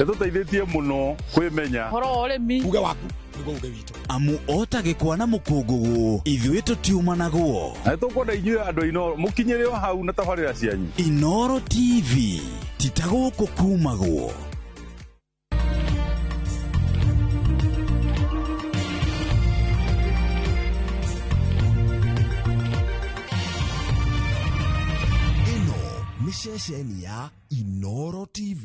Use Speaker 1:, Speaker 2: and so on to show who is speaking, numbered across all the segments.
Speaker 1: Ĩtũteithĩtie mũno kwĩmenya.
Speaker 2: Ũhoro wa ũrĩmi.
Speaker 3: Uge waku nĩguo uge witũ.
Speaker 4: Amu o ta gĩkwa na mũkũngũgũ, ithuĩ tũtiumanagwo.
Speaker 1: Na nĩtũkwenda inyuĩ andũ a Inooro mũkinyĩre o hau na tabarĩra cianyu.
Speaker 4: Inooro TV, ti ta gũkũ kumagwo.
Speaker 3: Ĩno nĩ ceceni ya Inooro TV.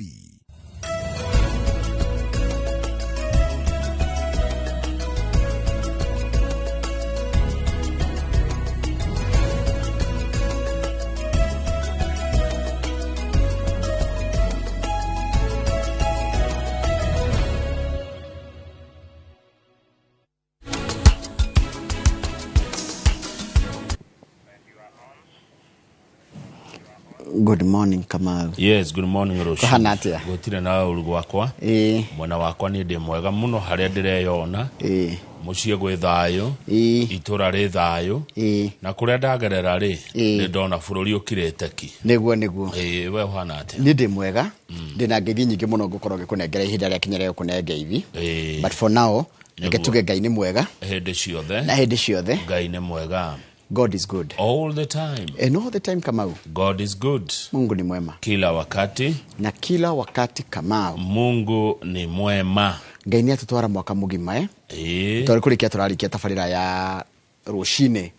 Speaker 5: Good morning, Kamau.
Speaker 6: Yes, good morning Rũciũ.
Speaker 5: Kũhana atĩa?
Speaker 6: Gũtirĩ na ũru gwakwa.
Speaker 5: Ĩĩ.
Speaker 6: Mwena wakwa niĩ ndĩ mwega mũno harĩa ndĩreyona.
Speaker 5: Ĩĩ.
Speaker 6: Mũciĩ gwĩ thayũ.
Speaker 5: Ĩĩ.
Speaker 6: Itũra rĩ thayũ.
Speaker 5: Ĩĩ.
Speaker 6: Na kũrĩa ndagerera rĩ,
Speaker 5: Ĩĩ.
Speaker 6: nĩ ndona bũrũri ũkirĩte ki.
Speaker 5: Nĩguo nĩguo.
Speaker 6: Ĩĩ, we ũhana atĩa?
Speaker 5: Niĩ ndĩ mwega. Ndĩ na ngeithi nyingĩ mũno ngũkorwo ngĩkũnengera ihinda rĩa kinya rĩa gũkũne ngeithi.
Speaker 6: Ĩĩ.
Speaker 5: But for now, reke
Speaker 6: Nĩguo.
Speaker 5: tuge Ngai nĩ mwega
Speaker 6: Hĩndĩ ciothe.
Speaker 5: na hĩndĩ ciothe.
Speaker 6: Ngai nĩ mwega.
Speaker 5: God is good.
Speaker 6: All the time.
Speaker 5: And all the time, Kamau.
Speaker 6: God is good.
Speaker 5: Mungu ni mwema.
Speaker 6: Kila wakati.
Speaker 5: Na kila wakati, Kamau.
Speaker 6: Mungu ni mwema.
Speaker 5: Ngai nĩ atũtwara mwaka mũgima eh?
Speaker 6: Ĩĩ.
Speaker 5: Twarĩ kũrĩkia tũrarĩkia tabarĩra ya rũcinĩ.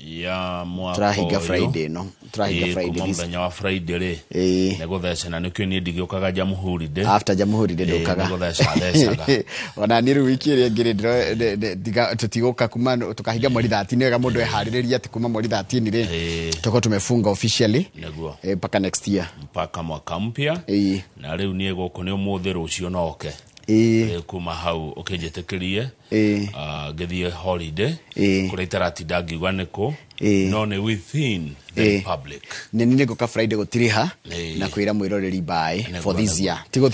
Speaker 6: Ya mwaka
Speaker 5: Tũrahinga
Speaker 6: ũyũ.
Speaker 5: Friday ĩno. Tũrahinga
Speaker 6: Ĩĩ,
Speaker 5: Friday
Speaker 6: kuma
Speaker 5: this.
Speaker 6: mũthenya wa Friday rĩ.
Speaker 5: Ĩĩ.
Speaker 6: Nĩ gũthecana nĩkĩo niĩ ndigĩũkaga Jamhuri Day.
Speaker 5: After Jamhuri Day
Speaker 6: Ĩĩ,
Speaker 5: ndũkaga.
Speaker 6: nĩ gũtheca thecaga.
Speaker 5: Ona niĩ rĩu wiki ĩrĩa ĩngĩ rĩ, tũtigũka kuma tũkahinga mweri 13 wega mũndũ eharĩrĩrie atĩ kuma mweri 13 rĩ
Speaker 6: Ĩĩ.
Speaker 5: tũkorwo tumefunga officially.
Speaker 6: Nĩguo.
Speaker 5: Ĩĩ, mpaka next year.
Speaker 6: Mpaka mwaka mpya.
Speaker 5: Ĩĩ.
Speaker 6: Na rĩu niĩ gũkũ nĩ ũmũthĩ rũciũ no oke.
Speaker 5: Ĩĩ.
Speaker 6: Ĩĩ, kuma hau ũkĩnjĩtĩkĩrie.
Speaker 5: Ĩĩ.
Speaker 6: Ngĩthiĩ holiday.
Speaker 5: Ĩĩ.
Speaker 6: Kũrĩa itaratinda ngiuga nĩkũ.
Speaker 5: Ĩĩ.
Speaker 6: No nĩ within the
Speaker 5: Ĩĩ.
Speaker 6: republic.
Speaker 5: Nĩ niĩ ngũka Friday gũtiriha
Speaker 6: Ĩĩ.
Speaker 5: na kwĩra mwĩroreri bye
Speaker 6: Nĩguo,
Speaker 5: for this
Speaker 6: nĩguo.
Speaker 5: year. Tigo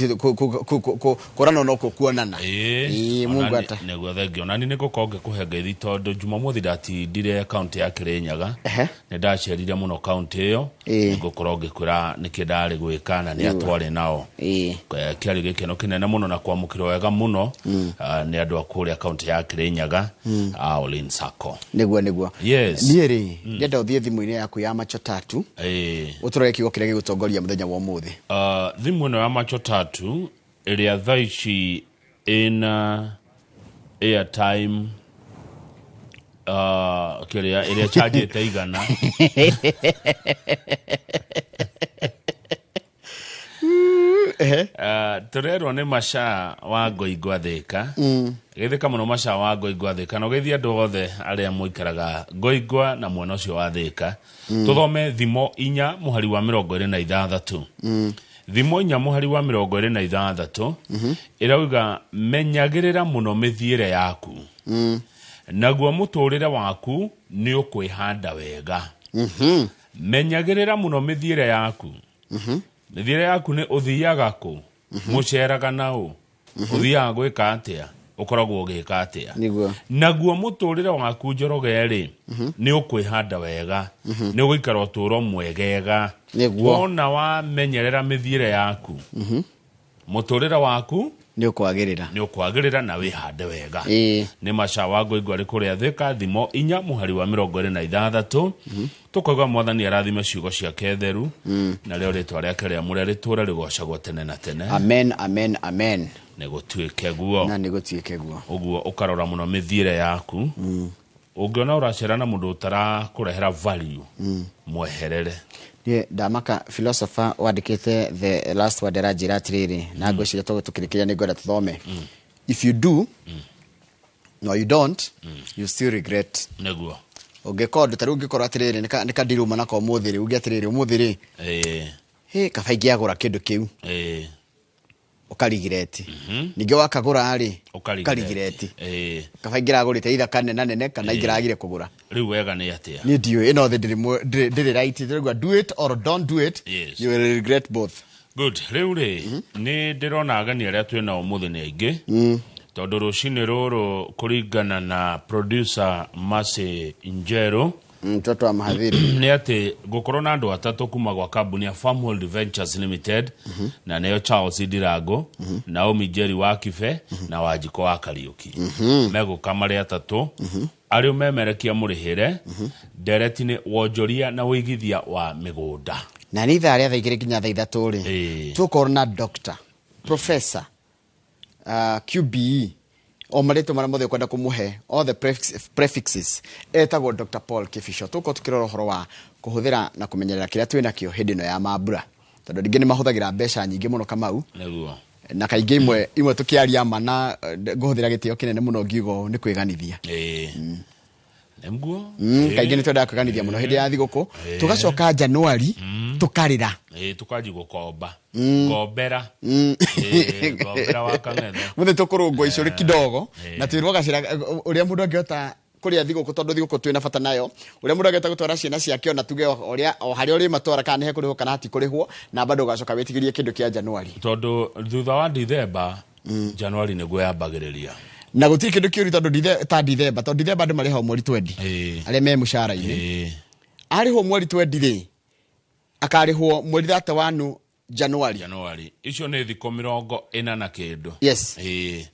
Speaker 5: kũrana no kuonana.
Speaker 6: Ĩĩ.
Speaker 5: Ĩĩ, Mungu
Speaker 6: Ona
Speaker 5: ata.
Speaker 6: nĩguo thengio. Na niĩ nĩngũkorwo ngĩkũhe ngeithi tondũ Jumamothi ndatindire kaũntĩ ya Kĩrĩnyaga.
Speaker 5: Ehe.
Speaker 6: Nĩ ndacerire mũno kaũntĩ ĩyo.
Speaker 5: Ĩĩ.
Speaker 6: Nĩngũkorwo ngĩkwĩra nĩkĩ ndarĩ gwĩka na nĩ atwarĩ nao.
Speaker 5: Ĩĩ.
Speaker 6: Kĩarĩ gĩkeno kĩnene mũno na kwamũkĩrwo wega mũno nĩ andũ a kũrĩa kaũntĩ ya Kĩrĩnyaga, Olin Sacco.
Speaker 5: Nĩguo nĩguo.
Speaker 6: Yes.
Speaker 5: Niĩ rĩ, ndĩrenda ũthiĩ thimũ-inĩ yaku ya macho tatu.
Speaker 6: Ĩĩ.
Speaker 5: Ũtũrore kiugo kĩrĩa gĩgũtongoria mũthenya wa ũmũthĩ.
Speaker 6: Thimũ ĩno ya macho tatu ĩrĩa thaa ici ĩna airtime kĩrĩa ĩrĩa chargeĩte igana. Tũrerwo nĩ Macha wa Ngoingwa Thĩka. Gĩthĩka mũno Macha wa Ngoingwa Thĩka na ũgeithie andũ othe arĩa mũikaraga Ngoingwa na mwena ũcio wa Thĩka. Tũthome thimo 4 mũhari wa 26. Thimo 4 mũhari wa 26 ĩrauga menyagĩrĩra mũno mĩthiĩre yaku. Naguo mũtũrĩre waku nĩ ũkwĩhanda wega. Menyagĩrĩra mũno mĩthiĩre yaku. Mĩthiĩre yaku nĩ ũthiaga kũ? Mũceraga na ũ? Ũthiaga gwĩka atĩa? Ũkoragwo ũgĩka atĩa?
Speaker 5: Nĩguo.
Speaker 6: Naguo mũtũrĩre waku Njoroge rĩ, nĩ ũkwĩhanda wega. Nĩ ũgũikara ũtũũro mwegega.
Speaker 5: Nĩguo.
Speaker 6: Wona wamenyerera mĩthiĩre yaku, mũtũrĩre waku
Speaker 5: nĩ ũkwagĩrĩra.
Speaker 6: Nĩ ũkwagĩrĩra na wĩhande wega.
Speaker 5: Ĩĩ.
Speaker 6: Nĩ Macha wa Ngoingwa arĩ kũrĩa Thĩka, thimo 4 mũhari wa 26. Tũkauga Mwathani arathime ciugo ciake theru, na rĩo rĩtwa rĩake rĩamũre rĩtũũre rĩgocagwo tene na tene.
Speaker 5: Amen, amen, amen.
Speaker 6: Nĩ gũtuĩke guo.
Speaker 5: Na nĩ gũtuĩke guo.
Speaker 6: Ũguo ũkarora mũno mĩthiĩre yaku. Ũngĩona ũracera na mũndũ ũtarakũrehera value, mweherere.
Speaker 5: Niĩ ndamaka philosopher wandĩkĩte the last word aranjĩra atĩrĩrĩ, na ngwĩciria tondũ tũkĩrĩkĩria nĩ ngwenda tũthome. If you do, no you don't, you still regret.
Speaker 6: Nĩguo.
Speaker 5: Ũngĩka ũndũ ta rĩu ũngĩkorwo atĩrĩrĩ, nĩ kandiruma nako ũmũthĩ rĩ, uge atĩrĩrĩ, ũmũthĩ rĩ,
Speaker 6: Ĩĩ.
Speaker 5: hĩ, kaba ingĩagũra kĩndũ kĩu.
Speaker 6: Ĩĩ.
Speaker 5: Ũkarigireti. Ningĩ wakagũra rĩ,
Speaker 6: Ũkarigireti.
Speaker 5: ũkarigireti.
Speaker 6: Ĩĩ.
Speaker 5: Kaba ingĩragũrĩte either kanene nene kana
Speaker 6: Ĩĩ.
Speaker 5: ingĩragire kũgũra.
Speaker 6: Rĩu wega nĩ atĩa?
Speaker 5: Niĩ ndiũĩ, ĩno thĩ ndĩrĩ right. Ndĩraigua do it or don't do it,
Speaker 6: Yes.
Speaker 5: you will regret both.
Speaker 6: Good. Rĩu rĩ, nĩ ndĩrona ageni arĩa twĩ nao ũmũthĩ nĩ aingĩ. Tondũ rũcinĩ rũrũ kũringana na producer Mercy Njeru,
Speaker 5: Mtoto wa mhadhiri.
Speaker 6: Nĩ atĩ ngũkorwo na andũ atatũ kuma gwa kambuni ya Farmhold Ventures Limited, na nĩo Charles Ndirango, Naomi Njeri wa Kibe na Wanjikũ wa Kariũki. Megũka marĩ atatũ, arĩa memerekia mũrĩhĩre ndereti nĩ wonjoria na ũigithia wa mĩgũnda.
Speaker 5: Na nĩ ithaa rĩa thaa 2 nginya thaa 3 rĩ, tũkorwo na doctor, professor, QBE, o marĩtwa marĩa mothe ũkwenda kũmũhe, all the prefixes, etagwo Dr. Paul Kibicho. Tũkorwo tũkĩrora ũhoro wa kũhũthĩra na kũmenyerera kĩrĩa twĩ nakĩo hĩndĩ ĩno ya mambura, tondũ rĩngĩ nĩ mahũthagĩra mbeca nyingĩ mũno, Kamau.
Speaker 6: Nĩguo.
Speaker 5: Na kaingĩ imwe imwe tũkĩaria ma na ngũhũthĩra gĩtĩo kĩnene mũno ngiuga ũũ, nĩ kwĩganithia.
Speaker 6: Ĩĩ, nĩguo.
Speaker 5: Kaingĩ nĩ twendaga kwĩganithia mũno hĩndĩ ya thigũkũ, tũgacoka Januari tũkarĩra.
Speaker 6: Ĩĩ, tũkanji gũkomba ngombera. Ĩĩ, ngombera wa kang'ethe.
Speaker 5: Mũthĩ tũkũrũngwo icũrĩ kidogo na twĩrwo gacĩra ũrĩa mũndũ angĩhota kũrĩa thigũkũ, tondũ thigũkũ twĩna bata nayo, ũrĩa mũndũ angĩhota gũtwara ciana ciake, ona tuge ũrĩa o harĩa ũrĩmatwara, kana nĩ hekũrĩhwo kana hatikũrĩhwo, na bado ũgacoka wĩtigĩrie kĩndũ kĩa Januari.
Speaker 6: Tondũ thutha wa Dithemba, Januari nĩguo yambagĩrĩria.
Speaker 5: Na gũtirĩ kĩndũ kĩũru tondũ ta Dithemba, tondũ Dithemba andũ marĩhagwo mweri 20, arĩa me mũcara-inĩ. Arĩhwo mweri 20 rĩ, akarĩhwo mweri 31 Januari.
Speaker 6: Januari icio nĩ thikũ 40 na kĩndũ.
Speaker 5: Yes.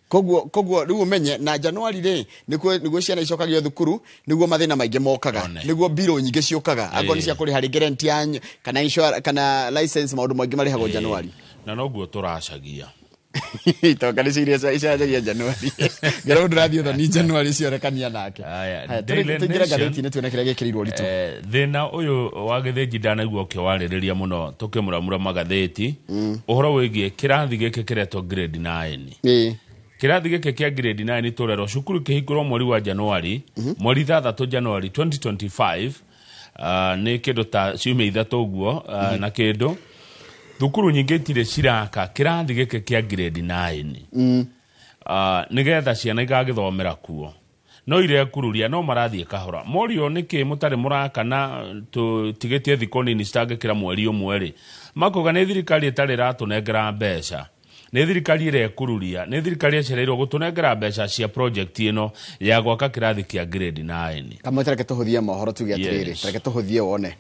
Speaker 5: Koguo rĩu ũmenye na Januari rĩ, nĩguo ciana icokagio thukuru, nĩguo mathĩna maingĩ mokaga.
Speaker 6: One.
Speaker 5: Nĩguo mbirũ nyingĩ ciũkaga, akorwo nĩ cia kũrĩha rĩngĩ rent ya kana insurance kana license, maũndũ maingĩ marĩhagwo Januari.
Speaker 6: Na noguo tũracagia.
Speaker 5: Itonga nĩcio iria icanjagia Januari, ngera mũndũ ũrathiĩ ũthoni Januari cionekania nake.
Speaker 6: Aya,
Speaker 5: Haya,
Speaker 6: Daily
Speaker 5: tũingĩre
Speaker 6: Nation.
Speaker 5: ngathĩti-inĩ tuone kĩrĩa gĩkĩrĩirwo ũritũ.
Speaker 6: Thĩna ũyũ wa gĩthĩnji ndanaigua ũkĩwarĩrĩria mũno tũkĩmũramũra magathĩti, ũhoro wĩgiĩ kĩrathi gĩkĩ kĩretwo grade 9. Kĩrathi gĩkĩ kĩa grade 9 tũrerwo cukuru kĩhingũrwo mweri wa Januari, mweri 6 Januari 2025, nĩ kĩndũ ta ciumia 3 ũguo, na kĩndũ thukuru nyingĩ itirĩ ciraka kĩrathi gĩkĩ kĩa grade 9, nĩgetha ciana igagĩthomera kuo, no irekururia no marathiĩ kahora. Morio nĩkĩ mũtarĩ mũraka na tũtigĩtie thikũ nini citangĩkĩra mweri ũmwe rĩ, makuga nĩ thirikari ĩtarĩ ĩratũnengera mbeca, nĩ thirikari ĩrekururia, nĩ thirikari ĩcereirwo gũtũnengera mbeca cia project ĩno ya gwaka kĩrathi kĩa grade 9.
Speaker 5: Kamwe, tareke tũhũthie mohoro, tuge atĩrĩrĩ, tareke tũhũthie wone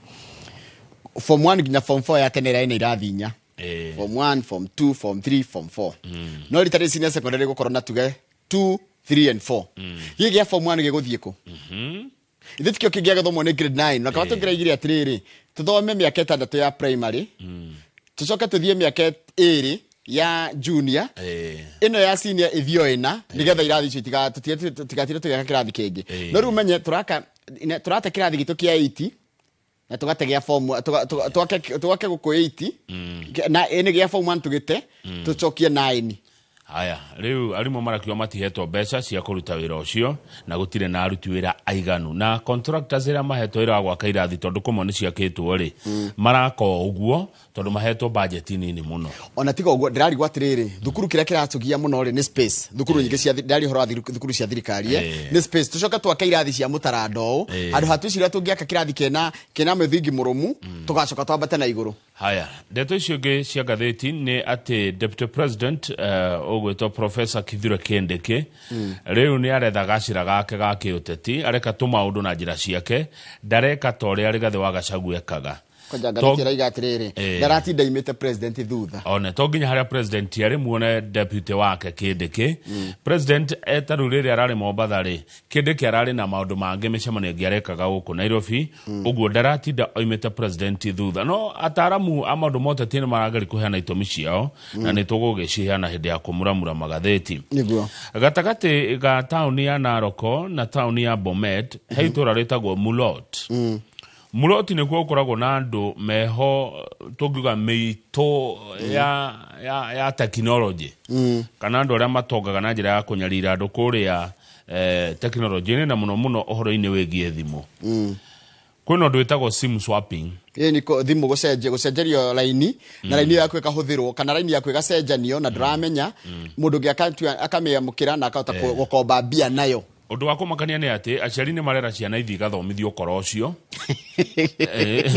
Speaker 5: form 1 nginya form 4 ya tene ĩrarĩ na irathi 4, form 1, form 2, form 3, form 4, no rita rĩrĩ senior secondary gũkorwo na tuge 2, 3 and 4. Gĩkĩ gĩa form 1 gĩgũthiĩ kũ? Ithuĩ tikĩo kĩngĩagĩthomwo nĩ grade 9, na kaba tũngĩraigire atĩrĩrĩ, tũthome mĩaka 6 ya primary, tũcoke tũthiĩ mĩaka 2 ya junior, ĩno ya senior ĩthio 4, nĩgetha irathi icio tũtigatire tũgĩaka kĩrathi kĩngĩ. No rĩu menye tũraka tũrate kĩrathi gitũ kĩa 80 na tũgate gĩa form twake gũkũ 80 na ĩnĩ gĩa form 1 tũgĩte tũcokie 9.
Speaker 6: Haya, rĩu arimũ marakiuga matihetwo mbeca cia kũruta wĩra ũcio, na gũtirĩ na aruti wĩra aiganu, na contractors ĩrĩa mahetwo wĩra wa gwaka irathi, tondũ kũmwe nĩ ciakĩtwo rĩ, maraka o ũguo tondũ mahetwo bajeti nini mũno.
Speaker 5: Ona tiga ũguo, ndĩrarigwo atĩrĩrĩ, thukuru kĩrĩa kĩratũgia mũno rĩ nĩ space. Thukuru nyingĩ cia ndĩraria ũhoro wa thukuru cia thirikari, nĩ space. Tũcoke twake irathi cia mũtaranda ũũ, handũ ha twĩciria tũngĩaka kĩrathi kĩna mũthingi mũrũmu, tũgacoka twambate na igũrũ.
Speaker 6: Haya, ndeto icio ingĩ cia ngathĩti nĩ atĩ deputy president, ũgwĩtwo Professor Kithure Kindiki, rĩu nĩ aretha gacĩra gake ga kĩũteti, areka tũmaũndũ na njĩra ciake, ndareka ta ũrĩa Rigathĩ wa Gachagua ekaga.
Speaker 5: Kwanja ngathĩti ĩraiga atĩrĩrĩ, ndaratinda imĩte president thutha.
Speaker 6: One to nginya harĩa president arĩ muone deputy wake Kindiki. President eta rĩu rĩrĩa ararĩ Mombatha rĩ, Kindiki ararĩ na maũndũ mangĩ, mĩcemanio ĩngĩ arekaga gũkũ Nairobi, ũguo ndaratinda oimĩte president thutha. No ataramu a maũndũ ma ũteti nĩ marageria kũheana itũmi ciao, na nĩ tũgũgĩciheana hĩndĩ ya kũmuramura magathĩti. Gatagatĩ ga taũni ya Naroko na taũni ya Bomet he itũũra rĩtagwo Mulot. Mulot nĩkuo gũkoragwo na andũ meho, tũngiuga mĩitũ ya tekinoronjĩ, kana andũ arĩa matongaga na njĩra ya kũnyarira andũ kũrĩa tekinoronjĩ-inĩ, na mũno mũno ũhoro-inĩ wĩgiĩ thimũ. Kwĩna ũndũ wĩtagwo SIM swapping.
Speaker 5: Ĩ nĩ thimũ gũcenjerio raini, na raini yaku ĩkahũthĩrwo kana raini yaku ĩgacenjanio na ndũramenya, mũndũ ũngĩ akamĩamũkĩra na akahota gũkomba mbia nayo.
Speaker 6: Ũndũ wa kũmakania nĩ atĩ aciari nĩ marera ciana ithiĩ igathomithio ũkora ũcio.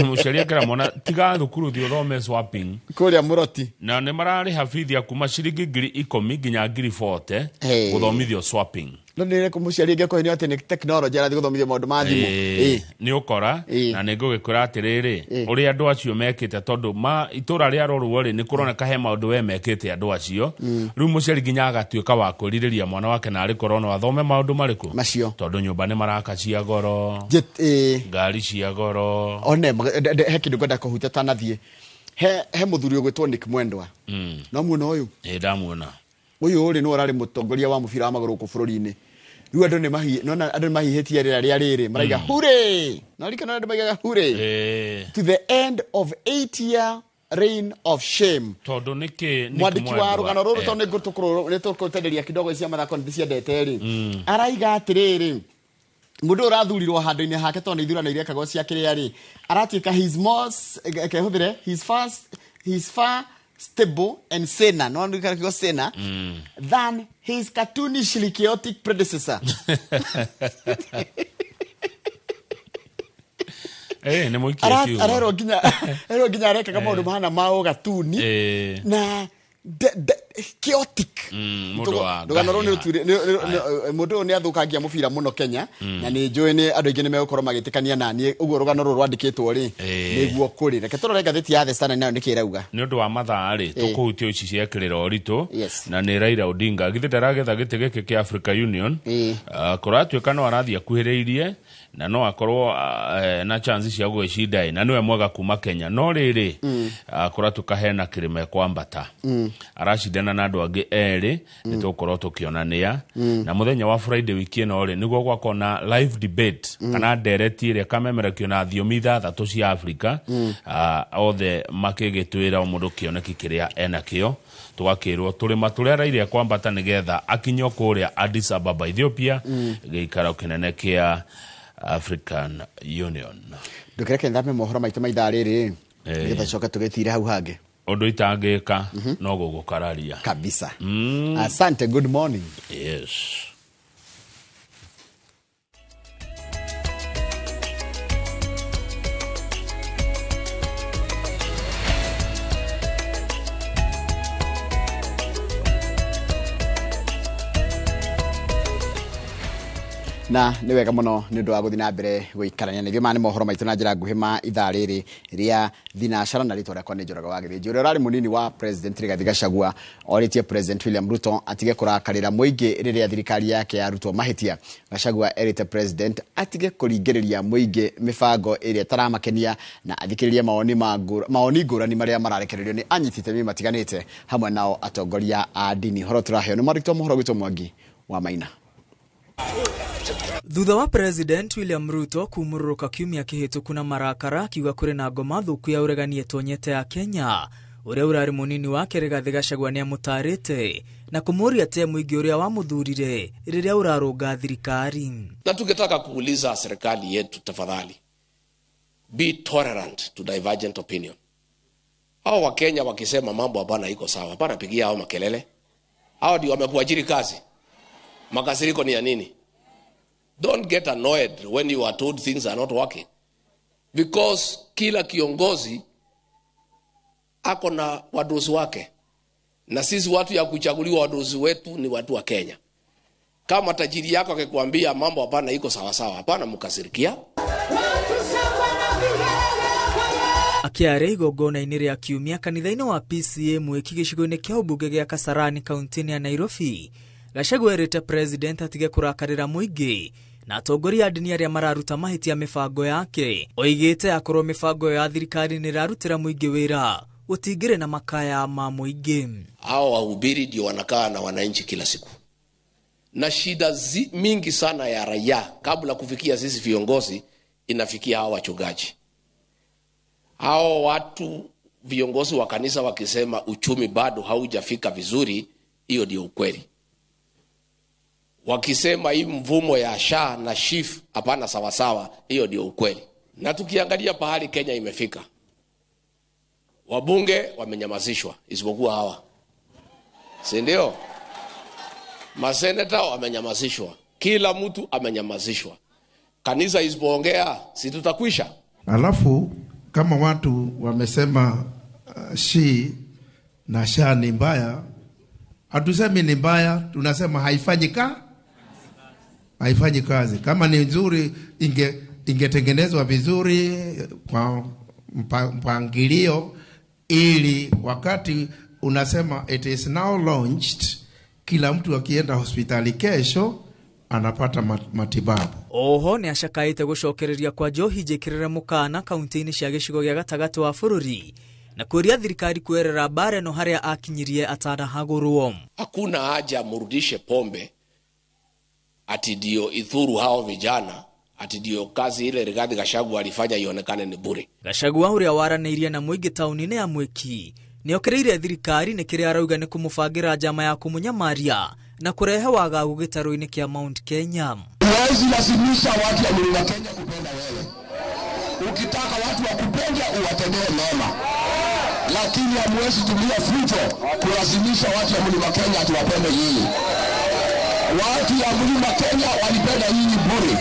Speaker 6: Mũciari akera mwana tiga thukuru, thiĩ ũthome swapping.
Speaker 5: Kũrĩa Mũroti.
Speaker 6: Na nĩ mararĩha bithi ya kuma ciringi 10,000 nginya 40,000
Speaker 5: Hey.
Speaker 6: gũthomithio swapping.
Speaker 5: No nĩ mũciari angĩkorwo nĩ atĩ nĩ technology arathiĩ gũthomithia maũndũ ma thimũ.
Speaker 6: Ĩĩ, nĩ ũkora na nĩ ngũgĩkwĩra atĩrĩrĩ ũrĩa andũ acio mekĩte tondũ ma itũra rĩa rorwo rĩ nĩ kũroneka he maũndũ we mekĩte andũ acio. Rĩu mũciari nginya agatuĩka wa kwĩrirĩria mwana wake na arĩ korwo no athome maũndũ marĩkũ
Speaker 5: macio,
Speaker 6: tondũ nyũmba nĩ maraka cia goro, ngari cia goro.
Speaker 5: One he kĩndũ ngwenda kũhutia tanathiĩ. He mũthuri ũgwĩtwo Nick Mwendwa. No muona ũyũ?
Speaker 6: Ĩĩ, ndamuona.
Speaker 5: Ũyũ rĩ nĩwe ũrarĩ mũtongoria wa mũbira wa magũrũ gũkũ bũrũri-inĩ. Rĩu andũ nĩ mahi nona andũ nĩ mahihĩtie rĩera rĩa rĩrĩ maraiga hure. No rikana andũ maigaga hure. To the end of 8 year reign of shame.
Speaker 6: Tondũ nĩkĩ Nick
Speaker 5: Mwandĩki wa
Speaker 6: Mwendwa
Speaker 5: rũgano rũrũ tondũ nĩ tũkũtenderia kidogo cia mathako nĩ ciendete rĩ. Araiga atĩrĩrĩ mũndũ ũrathurirwo handũ-inĩ hake tondũ nĩ ithurano irekagwo cia kĩrĩa rĩ aratuĩka his most kehũthĩre his first his far stable and saner, no andũ kiugo saner, than his cartoonishly chaotic predecessor.
Speaker 6: Nĩ mũikie kiugo.
Speaker 5: Arerwo nginya arekaga maũndũ mahana ma ũgatuni na chaotic.
Speaker 6: Mũndũ wa
Speaker 5: Rũgano rũrũ
Speaker 6: ngahĩha.
Speaker 5: mũndũ ũyũ nĩ athũkangia mũbira mũno Kenya na nĩ njũĩ nĩ andũ aingĩ nĩ megũkorwo magĩtĩkania na niĩ ũguo rũgano rũrũ rwandĩkĩtwo rĩ nĩguo kũrĩ. Reke tũrore ngathĩti ya The Standard nayo nĩkĩ ĩrauga.
Speaker 6: Nĩ ũndũ wa mathaa rĩ tũkũhutia ici ciekĩrĩra ũritũ na nĩ Raila Odinga githĩ ndaragetha gĩtĩ gĩkĩ kĩa Africa Union. Kũratuĩka no arathiĩ akuhĩrĩirie na no akorwo na chance cia gwĩcinda na nĩwe mwega kuma Kenya no rĩrĩ kũratuĩka hena kĩrĩma ekwambata aracindana na andũ angĩ erĩ nĩ tũgũkorwo tũkĩonania na mũthenya wa Friday wiki ĩno rĩ nĩguo gwakorwo na live debate kana ndereti ĩrĩa ĩkamemerekio na thiomi ithathatũ cia Afrika othe makĩgĩtwĩra o mũndũ kĩoneki kĩrĩa enakĩo tũgakĩrwo tũrĩma tũrĩa Raila ekwambata nĩgetha akinyio kũrĩa Addis Ababa Ethiopia gĩikaro kĩnene kĩa African Union.
Speaker 5: Ndũkĩreke nthame mohoro maitũ ma ithaa rĩrĩ nĩgetha coke tũgĩtire hau hangĩ.
Speaker 6: Ũndũ itangĩka no gũgũkararia
Speaker 5: kabisa. Asante, good morning.
Speaker 6: Yes.
Speaker 5: Na nĩ wega mũno nĩ ũndũ wa gũthiĩ na mbere gũikarania na ithuĩ. Maya nĩ mohoro maitũ na njĩra nguhĩ ma ithaa rĩrĩ rĩa thinacara na rĩtwa rĩakwa nĩ Njoroge wa Gĩthĩnji. Ũrĩa ũrarĩ mũnini wa President Rigathi Gachagua orĩtie President William Ruto atige kũrakarĩra mũingĩ rĩrĩa thirikari yake yarutwo mahĩtia. Gachagua erĩte President atige kũringĩrĩria mũingĩ mĩbango ĩrĩa ĩtaramakenia na athikĩrĩrie maoni ngũrani marĩa mararekererio nĩ anyiti itemi matiganĩte hamwe nao atongoria a ndini. Ũhoro tũraheo nĩ mwandĩki wa mohoro gwitũ Mwangi wa Maina.
Speaker 2: Thutha wa President William Ruto kumũrũrũka kiumia kĩhĩtũku na marakara akiuga kũrĩ na ngoma thũku ya ũregani ĩtonyete ya Kenya ũrĩa ũrarĩ mũnini wake Rigathi Gachagua nĩamũtarĩte na kũmũũria atĩ mũingĩ ũrĩa wamũthurire rĩrĩa ũrarũnga thirikari.
Speaker 7: Na tungetaka kuuliza serikali yetu, tafadhali be tolerant to divergent opinion. Hao wa Kenya wakisema mambo hapana iko sawa, hapana pigia hao makelele. Hao ndio wamekuajiri kazi. Makasiriko ni ya nini? Don't get annoyed when you are told things are not working. Because kila kiongozi ako na wadosi wake. Na sisi watu ya kuchaguliwa wadosi wetu ni watu wa Kenya. Kama tajiri yako akikwambia mambo hapana iko sawa sawa, hapana mkasirikia.
Speaker 2: Akiaria igongona-inĩ rĩa kiumia kanitha-inĩ wa PCA Mwĩki gĩcigo-inĩ kĩa ũmbunge gĩa Kasarani kaunti-inĩ ya Nairobi, Gachagua erĩte President atige kũrakarĩra mũingĩ na atongoria a ndini arĩa mararuta mahĩtia mĩbango yake. Oigĩte akorwo mĩbango ya thirikari nĩ ĩrarutĩra mũingĩ wĩra gũtingĩrĩ na makaya ma mũingĩ.
Speaker 7: Hao wahubiri ndio wanakaa na wananchi kila siku, na shida mingi sana ya raia kabla kufikia sisi viongozi inafikia hao wachungaji. Hao watu viongozi wa kanisa wakisema uchumi bado haujafika vizuri, hiyo ndio ukweli. Wakisema hii mvumo ya SHA na SHIF hapana sawasawa, hiyo ndio ukweli. Na tukiangalia pahali Kenya imefika, wabunge wamenyamazishwa isipokuwa hawa, si ndio? Maseneta wamenyamazishwa, kila mtu amenyamazishwa. Kanisa isipoongea si tutakwisha.
Speaker 8: Alafu kama watu wamesema shi na SHA ni mbaya, hatusemi ni mbaya, tunasema haifanyi Haifanyi kazi. Kama ni nzuri ingetengenezwa vizuri kwa mpangilio, ili wakati unasema it is now launched, kila mtu akienda hospitali kesho anapata matibabu.
Speaker 2: Oho nĩ acakaĩte gũcokereria kwa njohi njĩkĩrĩre mũkana kaunti-inĩ cia gĩcigo gĩa gatagatĩ wa bũrũri na kũria thirikari kwerera mbara ĩno harĩa akinyirie atanahagũrwo.
Speaker 7: Hakuna haja murudishe pombe ati ndio ithuru hao vijana, ati ndio kazi ile Rigathi Gachagua alifanya ionekane ni bure.
Speaker 2: Gachagua ũrĩa waranĩirie na mũingĩ taũni-inĩ ya Mwiki nĩokĩrĩire thirikari nĩ kĩrĩa arauga nĩ kũmũbangĩra njama ya kũmũnyamaria na kũrehe wagagu gĩtarũ-inĩ kĩa Mount Kenya.
Speaker 9: Huwezi lazimisha watu wa Mlima Kenya kupenda wewe. Ukitaka watu wakupende uwatendee mema, lakini hamwezi tumia fujo kulazimisha watu wa Mlima Kenya ati wapende nyinyi. Watu wa Mlima Kenya walipenda nyinyi bure.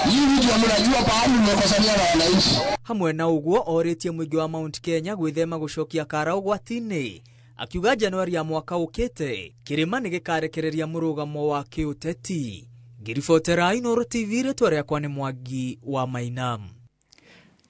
Speaker 9: Nyinyi ndio mnajua pahali mmekosania na wananchi.
Speaker 2: Hamwe na ũguo orĩtie mũingĩ wa Mount Kenya gwĩthema gũcokia kara ũgwati-inĩ, akiuga Januari ya mwaka ũkĩte kĩrĩma nĩ gĩkarekereria mũrũgamo wa kĩũteti. Ngĩribotera Inooro TV, rĩtwa rĩakwa nĩ Mwangi wa Maina.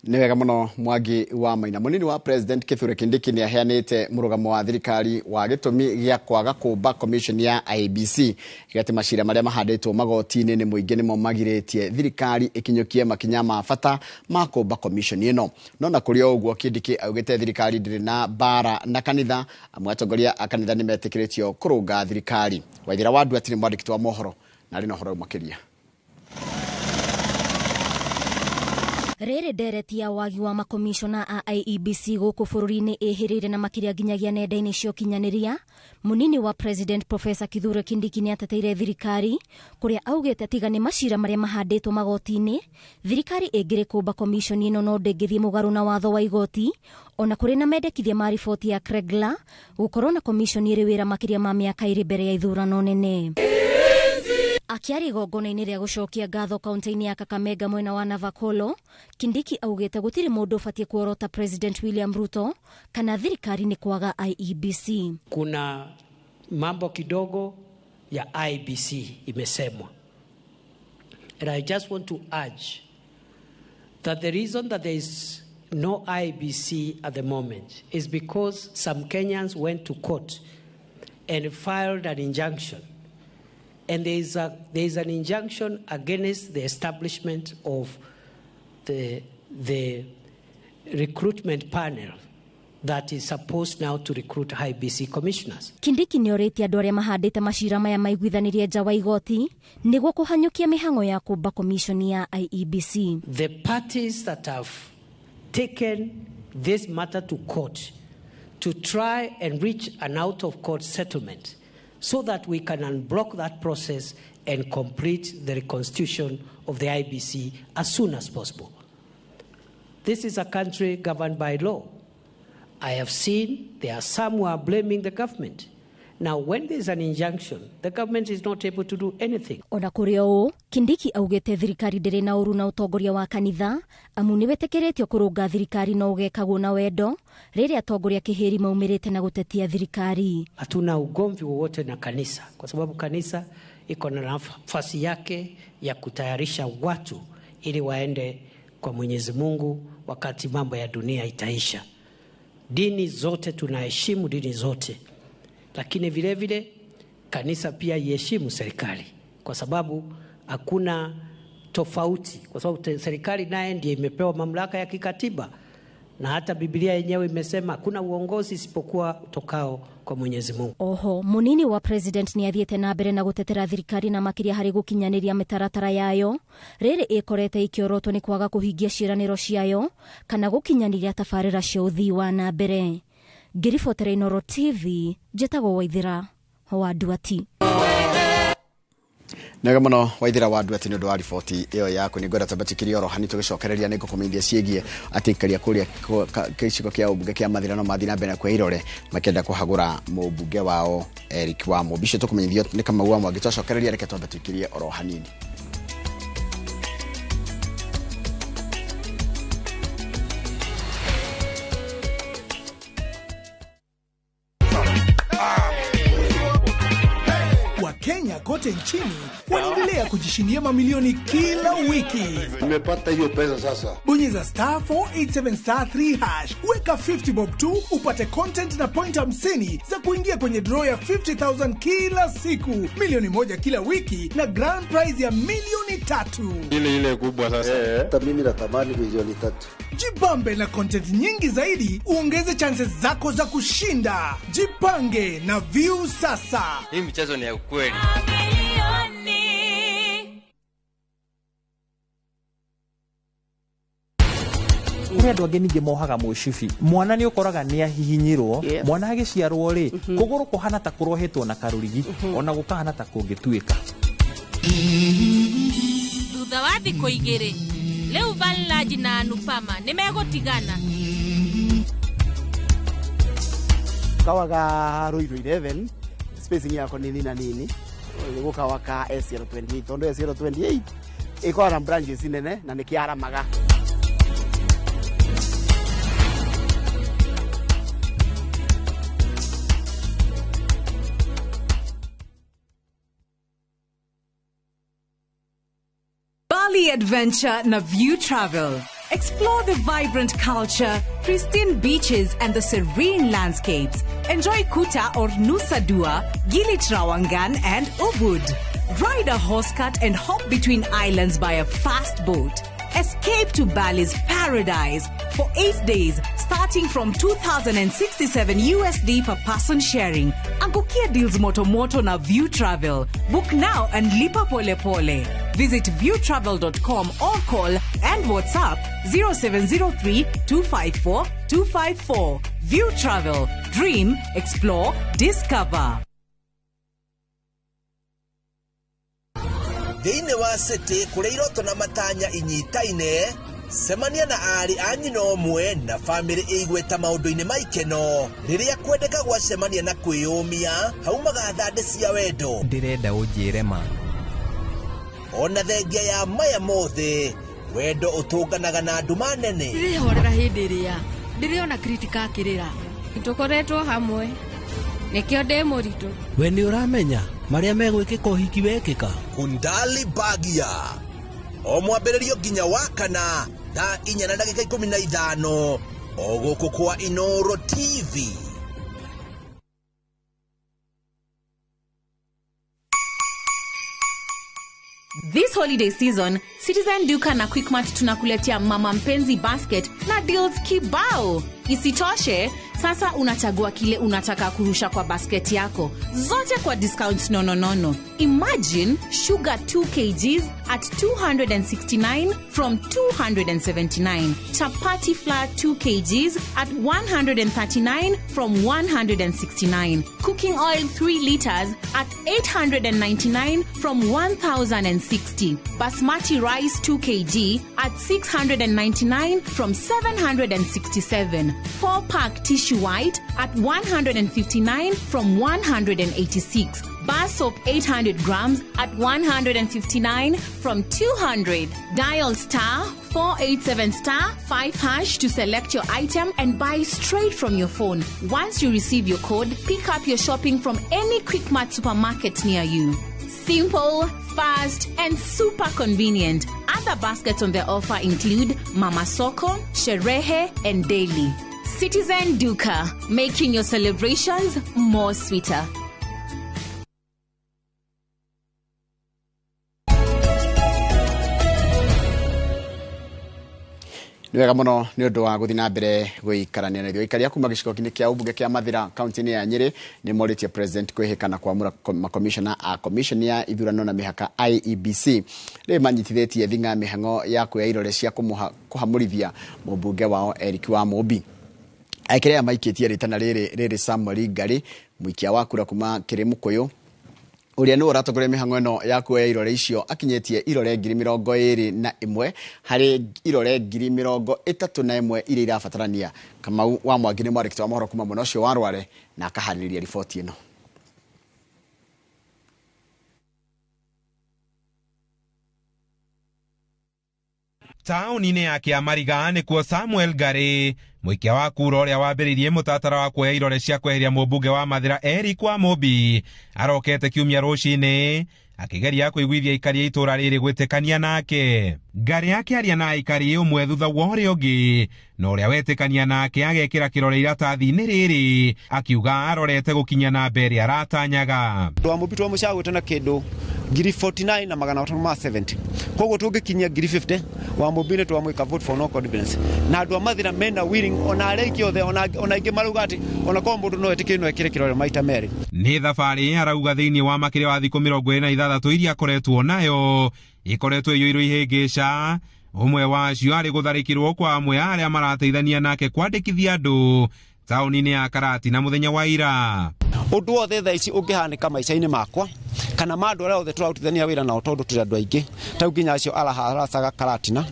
Speaker 5: Nĩ wega mũno Mwangi wa Maina. Mũnini wa President Kithure Kindiki nĩ aheanĩte mũrũgamo wa thirikari wa gĩtũmi gĩa kwaga kũmba commission ya IEBC gĩatĩ macira marĩa mahandĩtwo magoti-inĩ nĩ mũingĩ nĩmo magirĩtie thirikari ĩkinyũkie makinya ma bata ma kũmba commission ĩno. No na kũrĩ o ũguo Kindiki augĩte thirikari ndĩrĩ na mbara na kanitha, amwe atongoria a kanitha nĩmetĩkĩrĩtio kũrũnga thirikari. Waithira wa Nduati nĩ mwandĩki wa mohoro na arĩ na ũhoro makĩria.
Speaker 10: Rĩrĩ ndereti ya wagi wa makomishona a IEBC gũkũ bũrũri-inĩ ĩhĩrĩire na makĩria nginyagia nenda-inĩ cia ũkinyanĩria. Mũnini wa President Professor Kithure Kindiki nĩateteire thirikari kũrĩa augĩte tiga nĩ macira marĩa mahandĩtwo magoti-inĩ, thirikari ĩngĩrĩ kũmba komishoni ĩno no ndĩngĩthiĩ mũgarũ na watho wa igoti, ona kũrĩ na mendekithia ma riboti ya Kregler gũkorwo na komishoni ĩrĩ wĩra makĩria ma mĩaka ĩrĩ mbere ya ithurano nene. Akiaria igongona-inĩ rĩa gũcokia ngatho kaunti-inĩ ya Kakamega mwena wa Navakolo, Kindiki augĩte gũtirĩ mũndũ ũbatiĩ kuorota President William Ruto kana thirikari nĩ kwaga IEBC.
Speaker 11: Kuna mambo kidogo ya IEBC imesemwa. And I just want to urge that the reason that there is no IEBC at the moment is because some Kenyans went to court and filed an injunction. And there is an injunction against the establishment of the recruitment panel that is supposed now to recruit IEBC commissioners.
Speaker 10: Kindiki nĩorĩtie andũ arĩa mahandĩte macira maya maiguithanirie nja wa igoti nĩguo kũhanyũkia mĩhang'o ya kũmba commission ya IEBC.
Speaker 11: The parties that have taken this matter to court to try and reach an out-of-court settlement so that we can unblock that process and complete the reconstitution of the IEBC as soon as possible. This is a country governed by law. I have seen there are some who are blaming the government. Now, when there is an injunction, the government is not able to do anything.
Speaker 10: Ona kũrĩ ũũ, Kindiki augĩte thirikari ndĩrĩ na ũru na ũtongoria wa kanitha, amu nĩwĩtĩkĩrĩtio kũrũnga thirikari no ũgekagwo na wendo, rĩrĩa atongoria kĩhĩri maumĩrĩte na gũtetia thirikari.
Speaker 11: Hatuna ugomvi wowote na kanisa, kwa sababu kanisa iko na nafasi yake ya kutayarisha watu ili waende kwa Mwenyezi Mungu wakati mambo ya dunia itaisha. Dini zote tunaheshimu dini zote. Lakini vile vile kanisa pia iheshimu serikali, kwa sababu hakuna tofauti, kwa sababu serikali naye ndiye imepewa mamlaka ya kikatiba, na hata Biblia yenyewe imesema hakuna uongozi isipokuwa utokao kwa Mwenyezi Mungu.
Speaker 10: Oho, munini wa president ni athiĩte na mbere na gũtetera thirikari na makĩria harĩ gũkinyanĩria mĩtaratara yayo rĩrĩ ĩkorete ikĩorotwo nĩ kwaga kũhingia ciĩranĩro ciayo kana gũkinyanĩria tabarĩra cia ũthii wa na mbere. Ngĩribotera Inooro TV, njĩtagwo Waithĩra wa Nduati.
Speaker 5: Nega muno Waithĩra wa Nduati nĩ ũndũ wa riboti ĩyo yaku. Nĩ ngwenda twambatĩkĩrie oro hani tũgĩcokereria nĩ ngũkũmenyithia ciĩgiĩ atĩ ikaria kũrĩa gĩcigo kĩa ũmbunge kĩa Mathira no mathiĩ na mbere na kuoya irore makĩenda kũhagũra mũmbunge wao Eric wa Mũmbi. Icio tũkũmenyithio nĩ Kamau wa Mwangi. Twacokereria reke twambatĩkĩrie oro hanini.
Speaker 12: Kenya Mamilionea kote nchini wanaendelea kujishindia mamilioni kila wiki.
Speaker 13: Nimepata hiyo pesa sasa.
Speaker 12: Bonyeza star 487 star 3 hash, weka 50 bob tu upate content na point 50 za kuingia kwenye draw ya 50,000 kila siku, milioni 1 kila wiki na grand prize ya milioni 3.
Speaker 13: Ile ile kubwa sasa. Hata mimi natamani milioni 3.
Speaker 12: Jibambe na content nyingi zaidi, uongeze chances zako za kushinda. Jipange na View sasa.
Speaker 14: Hii mchezo ni ya ukweli.
Speaker 15: Kũrĩ andũ angĩ ningĩ mohaga mũcibi. Mwana nĩ ũkoraga nĩ ahihinyirwo. Mwana agĩciarwo rĩ, kũgũrũ kũhana ta kũrohetwo na karũrigi, ona gũkahana ta kũngĩtuĩka.
Speaker 16: Thutha wa thikũ 2, rĩu Vanlaji na Anupama nĩ megũtigana.
Speaker 17: Kawaga Ruiru 11 spacing yako ni nini na nini gukawa ka SL28 tondu SL28 ikoragwo na branches nene na nikiaramaga.
Speaker 18: Bali Adventure na View Travel. Explore the vibrant culture, pristine beaches, and the serene landscapes. Enjoy Kuta or Nusa Dua, Gili Trawangan, and Ubud. Ride a horse cart and hop between islands by a fast boat. Escape to Bali's paradise for 8 days, starting from 2,067 USD per person sharing. Angukia deals moto moto na View Travel. Book now and lipa pole pole. Visit viewtravel.com or call and WhatsApp 0703 254 254. View Travel. Dream, explore, discover.
Speaker 19: Thĩinĩ wa city kũrĩa iroto na matanya inyitaine, cemania na aarĩ a nyina ũmwe na bamĩrĩ ĩigweta maũndũ-inĩ ma ikeno. Rĩrĩa kwendeka gwacemania na kwĩyũmia, haumaga thandĩ cia wendo.
Speaker 20: Ndĩrenda ũnjĩre ma.
Speaker 19: Ona thengia ya maya mothe, wendo ũtũnganaga na nduma nene.
Speaker 21: Ndĩrĩhorera hĩndĩ ĩrĩa ndĩrĩona Kritika akĩrĩra.
Speaker 22: Tũkoretwo hamwe nĩkĩo ndĩ mũritũ.
Speaker 23: We nĩ ũramenya marĩa megwĩkĩka ũhiki wekĩka.
Speaker 19: Kundali Bagia o mwambĩrĩrio nginya wa kana thaa 4:15 o gũkũ kwa Inoro TV.
Speaker 24: This holiday season, Citizen Duka na Quickmart tunakuletea Mama Mpenzi Basket na deals kibao. Isitoshe, sasa unachagua kile unataka kurusha kwa basket yako. Zote kwa discounts nononono. Imagine sugar 2 kgs at 269 from 279. Chapati flour 2 kgs at 139 from 169. Cooking oil 3 liters at 899 from 1060. Basmati rice 2 kg at 699 from 767. 4-pack tissue white at 159 from 186. Bar soap 800 grams at 159 from 200. Dial star 487 star 5 hash to select your item and buy straight from your phone. Once you receive your code, pick up your shopping from any Quickmart supermarket near you. Simple, fast, and super convenient. Other baskets on the offer include Mama Soko, Sherehe, and Daily. Citizen Duka, making your celebrations more sweeter.
Speaker 5: Nĩ wega mũno nĩ ũndũ wa gũthiĩ na mbere gũikarania na ithuĩ. Aikari a kuma gĩcigo-inĩ kĩa ũmbunge kĩa Mathira kaunti-inĩ ya Nyĩrĩ nĩ morĩtie president kwĩhĩka na kwamũra makomishona a commission ya ithurano na mĩhaka IEBC rĩrĩ manyitithĩtie thing'a mĩhang'o ya kuoya irore cia kũhamũrithia mũmbunge wao Eric wa Mũmbi. Aikari aya maikĩtie rĩtana rĩrĩ Samuel Ngari, mũikia wa kura kuma Kĩrĩmũkũyũ, ũrĩa nĩwe ũratongoria mĩhang'o ĩno ya kuoya irore icio, akinyĩtie irore 21,000 harĩ irore 31,000 iria irabatarania. Kamau wa Mwangi nĩ mwandĩki wa mohoro kuma mwena ũcio wa Rware na akaharĩrĩria riboti ĩno.
Speaker 1: Taũni-inĩ ya Kĩamariga nĩkuo Samuel Ngari, mũikia wa kura ũrĩa wambĩrĩirie mũtaratara wa kuoya irore cia kweheria mũmbunge wa Mathĩra Eric Wamũmbi, arokete kiumia rũcinĩ akĩgeria kũiguithia aikari a itũũra rĩrĩ gwĩtĩkania nake. Ngari akĩaria na aikari ũmwe thutha wa ũrĩa ũngĩ, na ũrĩa wetĩkania nake agekĩra kĩrore iratathi-inĩ rĩrĩ, akiuga arorete gũkinya namba ĩrĩa aratanyaga.
Speaker 4: Andũ a Mũmbi twamũcagũrĩte na kĩndũ ngiri 49 na magana matano ma 70, koguo tũngĩkinyia ngiri 50 wa Mũmbi nĩ twamwĩka vote for no confidence. Na andũ a Mathĩra mena willing, ona arĩa aingĩ othe, ona aingĩ marauga atĩ ona korwo mũndũ no etĩkĩre no ekĩre kĩrore maita merĩ.
Speaker 1: Nĩ thabarĩ arauga thĩinĩ wa makĩria wa thikũ 26 iria akoretwo nayo ikoretwo ĩiyũirwo ihĩngĩca. Ũmwe wacio arĩ gũtharĩkĩrwo kwa amwe arĩa marateithania nake kwandĩkithia andũ taũni-inĩ ya Karatina mũthenya wa ira.
Speaker 4: Ũndũ wothe thaa ici ũngĩhanĩka maica-inĩ makwa kana ma andũ arĩa othe tũrarutithania wĩra nao, tondũ tũrĩ andũ aingĩ tau nginya acio araharacaga Karatina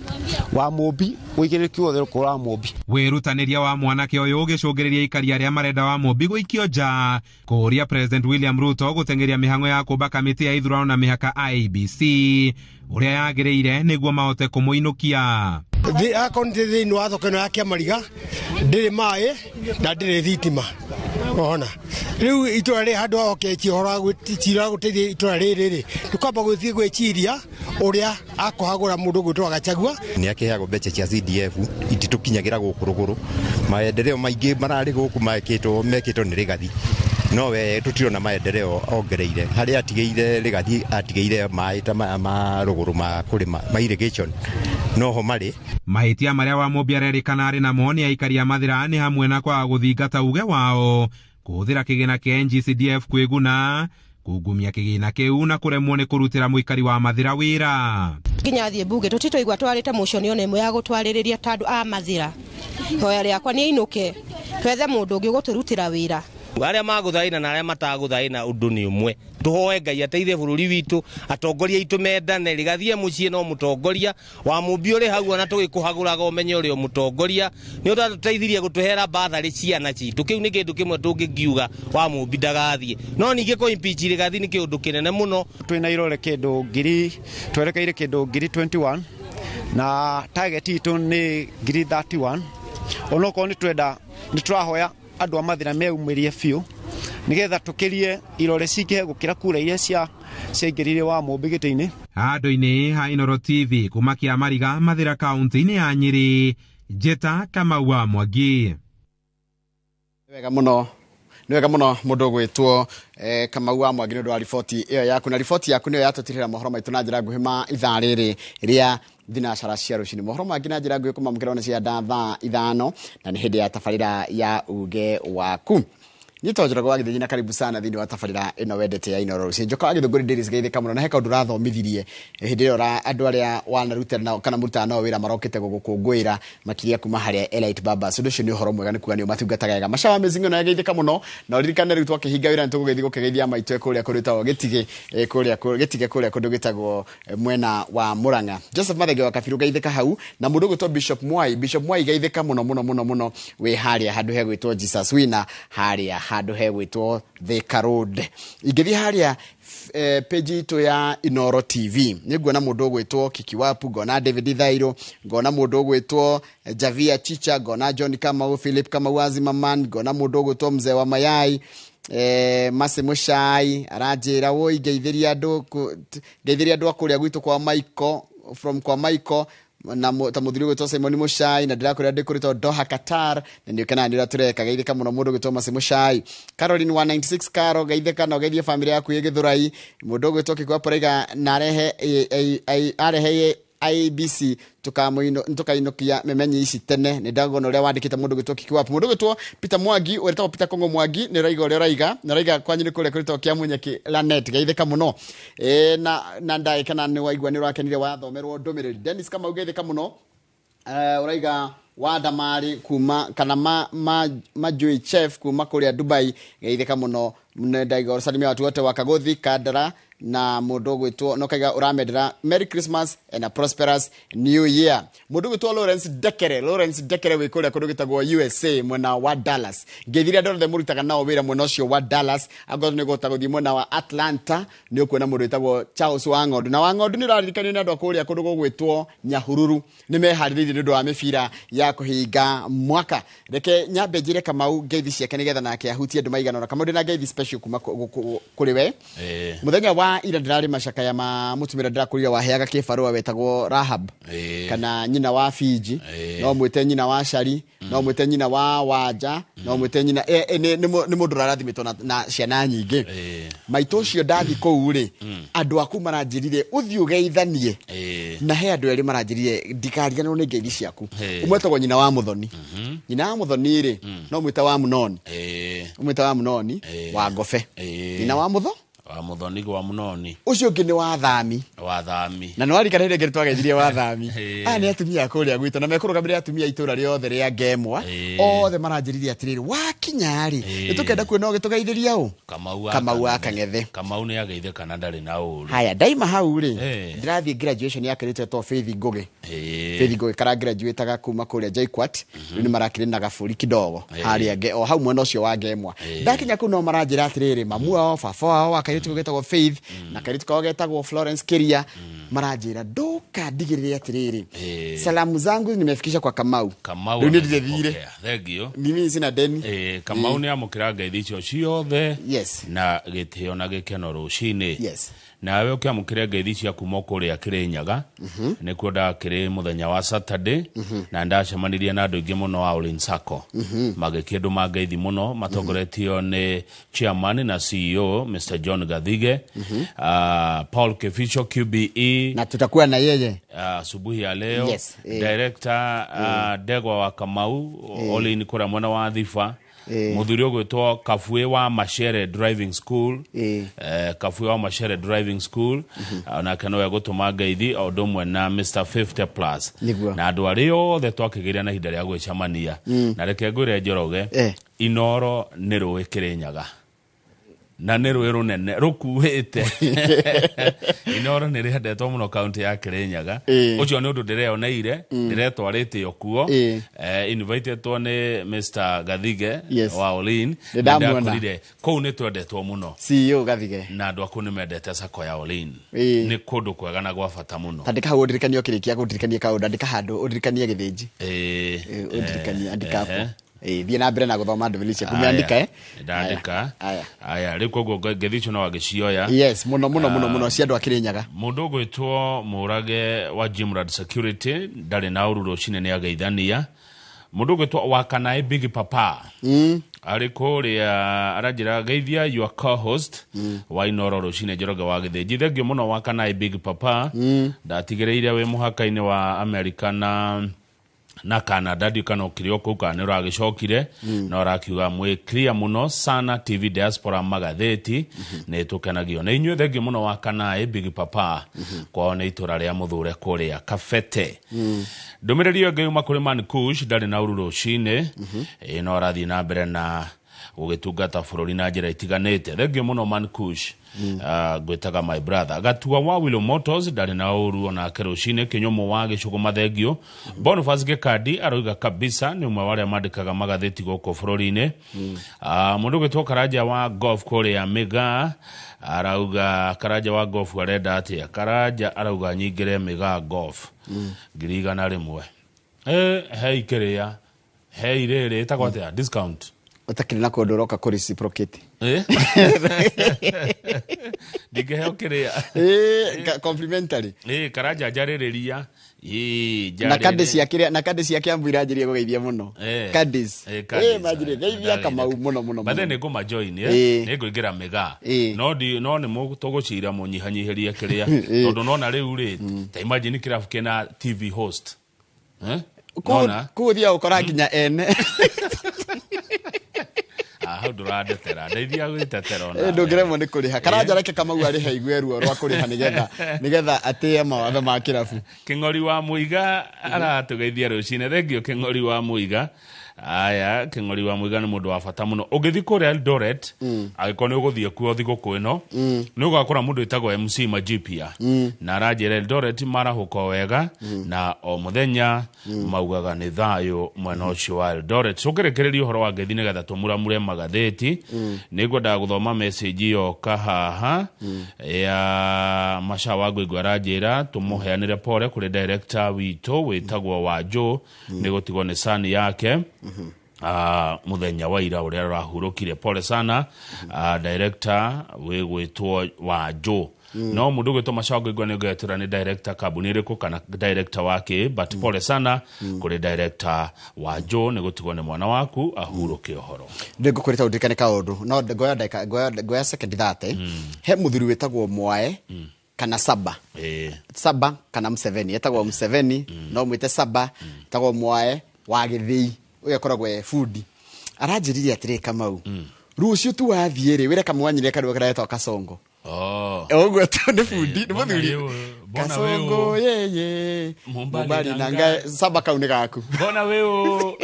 Speaker 4: wa Mũmbi, ũigĩrĩrĩki wothe ũkũra wa Mũmbi.
Speaker 1: Wĩrutanĩria wa mwanake ũyũ ũgĩcũngĩrĩria aikari arĩa marenda wa Mũmbi gũikio nja kũũria President William Ruto gũteng'eria mĩhang'o ya kũmba kamĩtĩ ya ithurano na mĩhaka IEBC ũrĩa yagĩrĩire nĩguo mahote kũmũinũkia.
Speaker 14: Akorwo nĩ thĩinĩ wa thoko ĩno ya Kĩamariga ndĩrĩ maĩ na ndĩrĩ thitima, ona rĩu itũra rĩrĩ handũ ahoketie ũhoro wa gũteithia itũra rĩrĩ rĩ nĩ kwamba gũthiĩ gwĩciria ũrĩa akũhagũra mũndũ ũgwĩtwo Gachagua.
Speaker 20: Nĩ akĩheagwo mbeca cia CDF ititũkinyagĩra gũkũ rũgũrũ, maendeleo maingĩ mararĩ gũkũ mekĩtwo nĩ Rigathi, no we tũtirona maendeleo ongereire harĩa atigĩire Rigathi, atigĩire maĩ ta maya ma rũgũrũ ma kũrĩma ma irrigation noho marĩ.
Speaker 1: Mahĩtia marĩa Wamũmbi arerĩkana arĩ namo nĩ aikari a Mathĩra nĩ hamwe na kwaga gũthingata uge wao, kũhũthĩra kĩgĩna kĩa NGCDF kwĩguna, kungumia kĩgĩna kĩu na kũremwo nĩ kũrutĩra mũikari wa Mathĩra wĩra.
Speaker 25: Nginya thiĩ mbunge tũtitwaigua twarĩte motion ona ĩmwe ya gũtwarĩrĩria ta andũ a Mathĩra. Ihoya rĩakwa nĩ ainũke twethe mũndũ ũngĩ ũgũtũrutĩra wĩra.
Speaker 26: Arĩa magũthaina na arĩa matagũthaina ũndũ nĩ ũmwe. Tũhoe Ngai ateithie bũrũri witũ, atongoria aitũ mendane, Rigathie mũciĩ no mũtongoria wa Mũmbi ũrĩ hau, ona tũgĩkũhagũraga ũmenye ũrĩ o mũtongoria. Nĩ ũratũteithirie gũtũhera batharĩ ciana citũ, kĩu nĩ kĩndũ kĩmwe tũngĩkiuga wa Mũmbi ndagathiĩ. No ningĩ kũ impeach Rigathi nĩ kĩũndũ kĩnene mũno.
Speaker 4: Twĩna irore kĩndũ ngiri, twerekeire kĩndũ ngiri 21 na target itũ nĩ ngiri 31. Onokorwo nĩ twenda, nĩ tũrahoya andũ a Mathĩra meumĩrie biũ nĩgetha tũkĩrie irore cingĩhe gũkĩra kura iria ciaingĩrire wa Mũmbi gĩtĩ-inĩ.
Speaker 1: Handũ-inĩ ha Inooro TV kuma Kĩamariga, Mathĩra kaũntĩ-inĩ ya Nyĩrĩ, Njĩta Kamau wa Mwangi.
Speaker 5: Wega mũno, nĩ wega mũno mũndũ ũgwĩtwo Kamau wa Mwangi nĩ ũndũ wa riboti ĩyo yaku, na riboti yaku nĩyo yatũtirĩra mohoro maitũ na njĩra nguhĩ ma ithaa rĩrĩ rĩa thinacara cia rũcinĩ. Mohoro mangĩ na njĩra nguhĩ kũmamũkĩra ona cia thaa 5 na nĩ hĩndĩ ya tabarĩra ya uge waku. Nitwa Njoroge wa Gĩthĩnji na karibu sana thĩinĩ wa tabarĩra ĩno wendete ya Inooro rũcinĩ. Njoka wa Gĩthũngũri Dailies geithĩka mũno na he kaũndũ ũrathomithirie hĩndĩ ĩyo andũ arĩa wanarutĩra nao kana mũrutaga nao wĩra marokĩte gũgũkũngũĩra makĩria kuma harĩa Elite Barbers. Ũndũ ũcio nĩ ũhoro mwega nĩ kuga nĩ ũmatungataga wega. Macawa Amazing ĩno yageithĩka mũno na ũririkane rĩu twakĩhinga wĩra nĩ tũgũgĩthiĩ gũkĩgeithia maitũ kũrĩa kũrĩtagwo Gĩtige, kũrĩa Gĩtige kũrĩa kũndũ gĩtagwo mwena wa Mũrang'a. Joseph Mathenge wa Kabiru geithĩka hau na mũndũ ũgwĩtwo Bishop Mwai. Bishop Mwai geithĩka mũno mũno mũno mũno wĩ harĩa handũ hegwĩtwo Jesus Winner, harĩa handũ hegwĩtwo Thika Road. Ingĩthiĩ harĩa page itũ ya Inooro TV nĩ nguona mũndũ ũgwĩtwo Kikiwapu, ngona David Thairo, ngona mũndũ ũgwĩtwo Javia Chicha, ngona John Kamau, Philip Kamau Azimaman, ngona mũndũ ũgwĩtwo Mzee wa Mayai, Mase Mushai aranjĩra woi ngeithĩria andũ a kũrĩa gwitũ kwa Michael, from kwa Michael na ta mũthuri ũgwĩtwo Simon Mushai, na ndĩrakwĩra ndĩ kũrĩtwo Doha Qatar, na nĩ ũkenaga nĩ ũrĩa tũreka. Geithĩka mũno mũndũ ũgwĩtwo Mase Mushai. Caroline 196 Caro geithĩka na ũgeithie famĩlĩ yaku ĩ Gĩthũrai. Mũndũ ũgwĩtwo Kĩkwapu arauga na arehe IEBC tukainũkia memenyi ici tene. Nĩ ndagona ũrĩa wandĩkĩte mũndũ ũgwĩtwo Kĩkwapu. Mũndũ ũgwĩtwo Peter Mwangi, ũretagwo Peter Kongo Mwangi, nĩ ũraiga ũrĩa ũraiga, na ũraiga kwanyu nĩ kũrĩa kũrĩtwo Kĩamunyeki Lanet. Geithĩka mũno na ndagĩka na nĩ waigua nĩ ũrakenire wathomerwo ndũmĩrĩri. Dennis Kamau geithĩka mũno, ũraiga Wandamari kuma kana Majui Chef kuma kũrĩa Dubai, geithĩka mũno. Ndaiga ũsalimia watu wote wa Kagothi, Kandara, Na mũndũ ũgwĩtwo no kaiga ũramendera Merry Christmas and a prosperous New Year. Mũndũ ũgwĩtwo Lawrence Dekere, Lawrence Dekere wĩ kũrĩa kũndũ gĩtagwo USA mwena wa Dallas. Ngeithirie andũ othe mũrutaga nao wĩra mwena ũcio wa Dallas. Angorwo nĩ ũgũhota gũthiĩ mwena wa Atlanta nĩ ũkuona mũndũ wĩtagwo Charles Wang'ondu. Na Wang'ondu nĩ ũraririkanio nĩ andũ a kũrĩa kũndũ gũgwĩtwo Nyahururu nĩ meharĩrĩirie nĩ ũndũ wa mĩbira ya kũhinga mwaka. Reke nyambe njĩre Kamau ngeithi ciake nĩgetha nake ahutie andũ maigana ũna. Kamau, ndĩna ngeithi special kuma kũrĩ we. Mũthenya wa ira ndĩrarĩ macakaya ma mũtumia ndĩrakũrire waheaga kĩbarũa wetagwo Rahab kana nyina wa Fiji, no mwĩte nyina wa Shari, no mwĩte nyina wa Wanja, no mwĩte nyina nĩ mũndũ ũrarathimĩtwo na ciana nyingĩ. Maitũ ũcio ndathi kũu rĩ, andũ aku maranjĩrire ũthiĩ ũgeithanie na he andũ erĩ maranjĩrire ndikariganĩrwo nĩ ngeithi ciaku. Ũmwe etagwo nyina wa Mũthoni. Nyina wa Mũthoni rĩ, no mwĩte wa Munoni, ũmwĩte wa Munoni wa Ngobe, nyina wa Mũtho
Speaker 2: wa Muthoni wa Munoni.
Speaker 5: Ũcio ũngĩ nĩ wa Thami.
Speaker 2: Wa Thami.
Speaker 5: Na nĩ warikana hĩndĩ ĩngĩ nĩtwageithirie wa Thami. Aya nĩ atumia a kũrĩa gwitũ na mekũrũgamĩrĩra atumia a itũra rĩothe rĩa Ngemwa. Othe maranjĩrire atĩrĩrĩ, wakinya rĩ, nĩtũkenda kuona ũgĩtũgeithĩria ũ
Speaker 2: Kamau wa
Speaker 5: Kamau wa Kang'ethe.
Speaker 2: Kamau nĩ ageithe kana ndarĩ na ũru.
Speaker 5: Haya, ndaima hau rĩ, ndĩrathiĩ graduation ya kairĩtu etagwo Faith Ngũgĩ. Faith Ngũgĩ karagraduataga kuma kũrĩa JKUAT. Rĩu nĩ marakĩrĩ na gabũri kidogo harĩa o hau mwena ũcio wa Ngemwa. Ndakinya kũu no maranjĩra atĩrĩrĩ, mamu wao, baba wao wa kairĩtu getagwo Faith na kairĩtu kao getagwo Florence Kiria, maranjĩra ndoka ndigĩrĩre atĩrĩrĩ, salamu zangu nimefikisha kwa Kamau.
Speaker 2: Kamau
Speaker 5: Rĩu niĩ ndĩthire.
Speaker 2: amezipokea. Thank you.
Speaker 5: Mimi sina deni.
Speaker 2: Kamau nĩ amũkĩra ngeithi icio ciothe
Speaker 5: Yes.
Speaker 2: na gĩtĩo na gĩkeno rũcinĩ.
Speaker 5: Yes.
Speaker 2: Nawe ũkĩamũkĩre ngeithi cia kuma kũrĩa Kĩrĩnyaga, nĩkuo ndakĩrĩ mũthenya wa Saturday, na ndacemanirie na andũ aingĩ mũno a Olin Sacco, magĩkĩndũma ngeithi mũno matongoretio nĩ chairman na CEO Mr. John Gathige, Paul Kificho QBE,
Speaker 5: na tutakuwa na yeye
Speaker 2: asubuhi ya leo.
Speaker 5: Yes.
Speaker 2: Director Ndegwa wa Kamau Olin kũrĩa mwena wa Thiba, muthuri ũgwĩtwo Kabue wa Machere Driving School, Kabue wa Machere Driving School, onake nowe gũtũma ngeithi o ũndũ ũmwe na Mr 50 plus
Speaker 5: Nĩguo.
Speaker 2: na andũ arĩa othe twakĩgĩire na ihinda rĩa gwĩcemania. Na reke ngwĩre Njoroge, Inoro nĩ rũĩ Kĩrĩnyaga na nĩ rũĩ rũnene rũkuĩte. Inoro nĩ rĩendetwo mũno kaunti ya Kĩrĩnyaga. Ũcio nĩ ũndũ ndĩreoneire, ndĩretwarĩte o kuo, invitedwo nĩ Mr Gathige wa Olin.
Speaker 5: Nĩ ndamuona.
Speaker 2: Ndakorire kũu nĩ twendetwo mũno.
Speaker 5: CEO Gathige.
Speaker 2: Na andũ aku nĩ mendete sako ya Olin. Nĩ kũndũ kwega na gwa bata mũno.
Speaker 5: Andĩka hau ũndirikanie ũkĩrĩkia kũndirikania kaũndũ, andĩka handũ ũndirikanie gĩthĩnji. Ũndirikanie, andĩka hapo. Thiĩ na mbere na gũthoma ndũmĩrĩri ciaku. Mĩandĩka, eh?
Speaker 2: Ndandĩka.
Speaker 5: Aya.
Speaker 2: Aya, rĩu koguo ngeithi icio no agĩcioya.
Speaker 5: Yes, mũno mũno mũno mũno cia andũ a Kĩrĩnyaga.
Speaker 2: Mũndũ ũgwĩtwo Mũrage wa Jimrad Security ndarĩ na ũru, rũcinĩ nĩ ageithania. Mũndũ ũgwĩtwo Wakanaĩ Big Papa arĩ kũrĩa aranjĩra geithia your co-host wa Inoro rũcinĩ, Njoroge wa Gĩthĩnji. Thengio mũno Wakanaĩ Big Papa. Ndatigĩrĩire wĩ mũhaka-inĩ wa Amerika na Canada, ndiũ kana ũkĩrĩ o kũu kana nĩ ũragĩcokire, no arakiuga mwĩ clear mũno sana TV Diaspora magathĩti, nĩ tũkenagio nĩ inyuĩ. Thengio mũno wa Kanaĩ Big Papa. Kwao nĩ itũra rĩa Mũthure kũrĩa Kabete. Ndũmĩrĩri ĩyo ĩngĩ yuma kũrĩ Man Kush, ndarĩ na ũru rũcinĩ, ĩ no arathiĩ na mbere na gũgĩtungata bũrũri na njĩra itiganĩte. Thengio mũno Man Kush. Ngwĩtaga my brother Gatua wa Willow Motors, ndarĩ na ũru onake rũcinĩ. Kĩnyũmũ wa Gĩcũgũ, thengio. Boniface Gĩkandi aroiga kabisa nĩ ũmwe wa arĩa mandĩkaga magathĩti gũkũ bũrũri-inĩ. Mũndũ ũgwĩtwo Karanja wa Golf kũrĩa Mĩgaa arauga, Karanja wa Golf arenda atĩa? Karanja arauga nyingĩre Mĩgaa Golf 100,000. Hei kĩrĩa, hei rĩrĩ ĩtagwo atĩa, discount.
Speaker 5: Ũtakĩrĩ na kũndũ ũroka kũ reciprocate.
Speaker 2: Ndingĩheo kĩrĩa?
Speaker 5: Complimentary.
Speaker 2: Karanja njarĩrĩria.
Speaker 5: Na kandi cia kĩrĩa, na kandi cia Kiambu iranjĩria gũgeithia mũno. Caddies.
Speaker 2: Caddies,
Speaker 5: Manjĩrĩria geithia Kamau mũno mũno
Speaker 2: Bathe
Speaker 5: mũno.
Speaker 2: nĩ ngũmajoin, nĩ ngũingĩra Mĩgaa, no no nĩ tũgũcira mũnyihanyihĩrie kĩrĩa, tondũ nona rĩu rĩ, ta imagine kĩrabu kĩna TV host. Eh? Nona
Speaker 5: Kũu ũthiaga ũkora nginya ene.
Speaker 2: Ah, hau ndũrandetera, ndeithia gwĩtetera ona.
Speaker 5: Ndũngĩremwo nĩ kũrĩha. Karanja, reke Kamau arĩhe aigue ruo rwa kũrĩha nĩgetha atĩe mawatho ma kĩrabu.
Speaker 2: Kĩng'ori wa Mũiga aratũgeithia rũcinĩ. Thengio Kĩng'ori wa Mũiga. Aya, Kĩng'ori wa Mũiga nĩ mũndũ wa bata mũno. Ũngĩthiĩ kũrĩa Eldoret, angĩkorwo nĩ ũgũthiĩ kuo thigũkũ ĩno, nĩ ũgakora mũndũ wĩtagwo MC Majipia, na aranjĩra Eldoret marahũka o wega, na o mũthenya maugaga nĩ thayũ mwena ũcio wa Eldoret. Tũkĩrĩkĩrĩria ũhoro wa ngeithi nĩgetha tũmuramure magathĩti, nĩ ngwendaga gũthoma message yoka haha ya Maca wa Ngũingũ. Aranjĩra tũmũheanĩre pole kũrĩ director witũ wĩtagwo Wanjũ nĩ gũtigwo nĩ sani yake muthenya wa ira ũrĩa ũrahurũkire. Pole sana, director wĩgwĩtwo Wanjũ. No mũndũ ũgwĩtwo Maca wa Ngũingũ nĩ ngetũra nĩ director kambuni ĩrĩkũ kana director wake, but pole sana kũrĩ director Wanjũ nĩ gũtigwo nĩ mwana waku, ahurũke ũhoro.
Speaker 5: Nĩ ngũkwĩrĩta ũndirikane kaũndũ, no ngoya ndagĩka, ngoya second 30. He mũthuri wĩtagwo Mwae kana Saba, Saba kana Museveni, etagwo Museveni, no mwĩte Saba, etagwo Mwae wa Gĩthĩi. Ũyũ akoragwo e bundi. Aranjĩrire atĩrĩ, Kamau, rũciũ tu wathiĩ rĩ, wĩre kamwanyire karũa karetwo Kasongo.
Speaker 2: Oh.
Speaker 5: Ũguo tu nĩ bundi, nĩ
Speaker 2: Mbona
Speaker 5: mũthuri.
Speaker 2: Mbona
Speaker 5: Kasongo
Speaker 2: wewe
Speaker 5: yeye
Speaker 2: Mumbali
Speaker 5: Mumbali
Speaker 2: na
Speaker 5: na ngae. Saba, kau nĩ gaku.
Speaker 2: Mbona wewe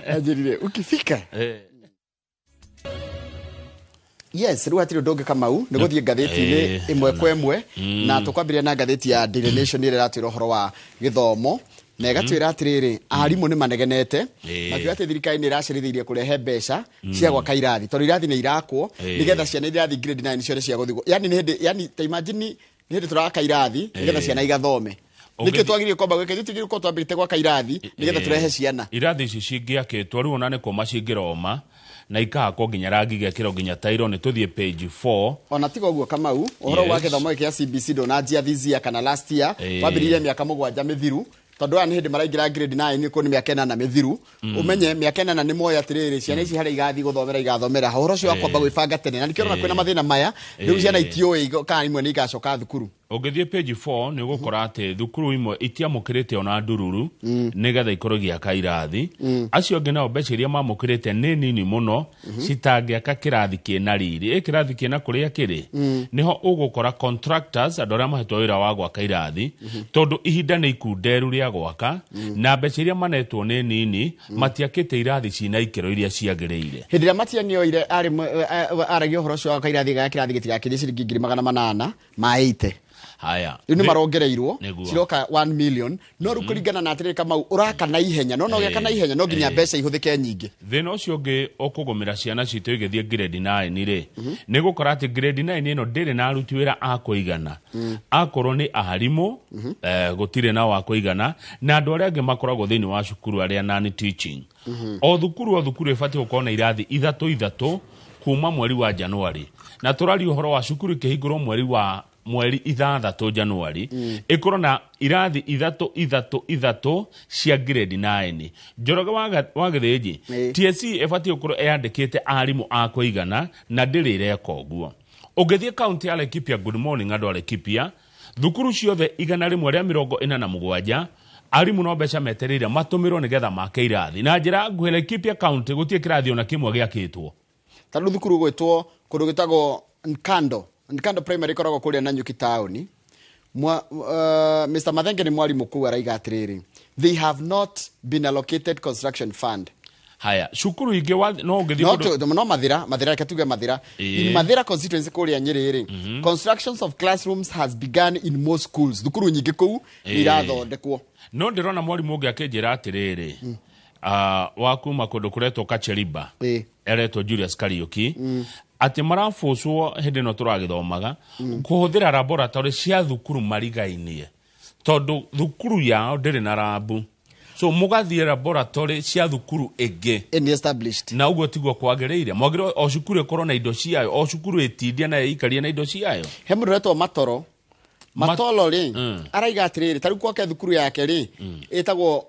Speaker 5: Anjĩrire ukifika. Yes, rĩu hatirĩ ũndũ ũngĩ, Kamau, nĩ gũthiĩ ngathĩti-inĩ ĩmwe kwa ĩmwe, na tũkwambĩrĩria na ngathĩti ya Daily Nation ĩrĩa ĩratwĩra ũhoro wa gĩthomo, na ĩgatwĩra atĩrĩrĩ, arimũ nĩ manegenete, makiuga atĩ thirikari nĩ ĩracerithĩirie kũrehe mbeca cia gwaka irathi, tondũ irathi nĩ irakwo nĩgetha ciana irathiĩ grade 9 cione cia gũthiĩ. Yani nĩ hĩndĩ, yani ta imagine, nĩ hĩndĩ tũraka irathi nĩgetha ciana igathome. Nĩkĩo twagĩrĩire kwamba gwĩka? Ithuĩ tũgĩrĩire gũkorwo twambĩte gwaka irathi nĩgetha tũrehe ciana.
Speaker 2: Irathi ici cingĩakĩtwo rĩu ona nĩ kũma cingĩroma na ikahakwo nginya rangi, igekĩrwo nginya tairo. Nĩ tũthiĩ page 4.
Speaker 5: Ona tiga ũguo, Kamau, ũhoro wa gĩthomo gĩkĩ gĩa CBC ndũnanjia this year kana last year, wambĩrĩirie mĩaka 7 mĩthiru, tondũ aya nĩ hĩndĩ maraingĩra grade 9, kũ nĩ mĩaka 8 mĩthiru. Ũmenye mĩaka 8 nĩ moĩ atĩrĩrĩ, ciana ici harĩa igathiĩ gũthomera igathomera ha. Ũhoro ũcio wa kwamba gwĩbanga tene, na nĩkĩo ũrona kwĩna mathĩna maya rĩu, ciana itiũĩ kana imwe nĩ igacoka thukuru.
Speaker 2: Ũngĩthiĩ page 4 nĩ ũgũkora atĩ thukuru imwe itiamũkĩrĩte ona ndururu nĩgetha ikorwo igĩaka irathi. Acio angĩ nao mbeca iria mamũkĩrĩte nĩ nini mũno, citangĩaka kĩrathi kĩna riri, ĩ kĩrathi kĩna kũrĩa kĩrĩ. Nĩho ũgũkora contractors, andũ arĩa mahetwo wĩra wa gwaka irathi, tondũ ihinda nĩ ikunderu rĩa gwaka na mbeca iria manetwo nĩ nini, matiakĩte irathi cina ikĩro iria ciagĩrĩire.
Speaker 5: Hĩndĩ ĩrĩa Matiang'i oire aragia ũhoro ũcio wa kairathi ga kĩrathi gĩtigakĩrie ciringi 880,000.
Speaker 2: Haya.
Speaker 5: Rĩu nĩ marongereirwo, ciroka 1 million, no rĩu kũringana na atĩrĩrĩ, Kamau, ũraka na ihenya, no ũgĩaka na ihenya no nginya mbeca ihũthĩke nyingĩ.
Speaker 2: Thĩna ũcio ũngĩ ũkũgũmĩra ciana citũ igĩthiĩ grade 9 rĩ, nĩ gũkora atĩ grade 9 ĩno ndĩrĩ na aruti wĩra a kũigana. Akorwo nĩ arimũ, gũtirĩ nao a kũigana, na andũ arĩa angĩ makoragwo thĩinĩ wa cukuru arĩa non teaching. O thukuru o thukuru ĩbatiĩ gũkorwo na irathi ithatũ ithatũ kuma mweri wa Januari, na tũraria ũhoro wa cukuru ikĩhingũrwo mweri 6 Januari, ĩkorwo na irathi ithatũ ithatũ ithatũ cia grade 9. Njoroge wa Gĩthĩnji, TSC ĩbatiĩ gũkorwo ĩyandĩkĩte arimũ a kũigana na ndĩrĩ ĩreka ũguo. Ũngĩthiĩ kaunti ya Laikipia, good morning andũ a Laikipia, thukuru ciothe 147 arimũ no mbeca metereire matũmĩrwo nĩgetha make irathi. Na njĩra nguhĩ, Laikipia kaunti gũtirĩ kĩrathi ona kĩmwe gĩakĩtwo.
Speaker 5: Ta rĩu thukuru gwĩtwo kũndũ gwĩtagwo Nkando Primary ĩkoragwo kũrĩa Nanyuki taũni. Mr Mathenge nĩ mwarimũ kũu, araiga atĩrĩrĩ, they have not been allocated construction fund.
Speaker 2: Haya, cukuru ingĩ no ũngĩthiĩ
Speaker 5: no,
Speaker 2: kũndũ
Speaker 5: no Mathira, reke tuge Mathira. In Mathira constituency kũrĩa Nyĩrĩ rĩ, constructions of classrooms has begun in most schools. Thukuru nyingĩ kũu nĩ irathondekwo.
Speaker 2: No ndĩrona mwarimũ ũngĩ akĩnjĩra atĩrĩrĩ, wa kuma kũndũ kũretwo Kacheriba, eretwo Julius Kariuki, atĩ marabũcwo hĩndĩ ĩno tũragĩthomaga kũhũthĩra laboratory cia thukuru marigainie, tondũ thukuru yao ndĩrĩ na rabu, so mũgathiĩ laboratory cia thukuru ĩngĩ
Speaker 5: Any established.
Speaker 2: Na ũguo tiguo kwagĩrĩire. Mwagĩrĩire o cukuru ĩkorwo na indo ciayo, o cukuru ĩtindie na ĩikarie na indo ciayo.
Speaker 5: He mũndũ ũretwo Matoro Matolo rĩ, araiga atĩrĩrĩ, ta rĩu gwake thukuru yake rĩ, ĩtagwo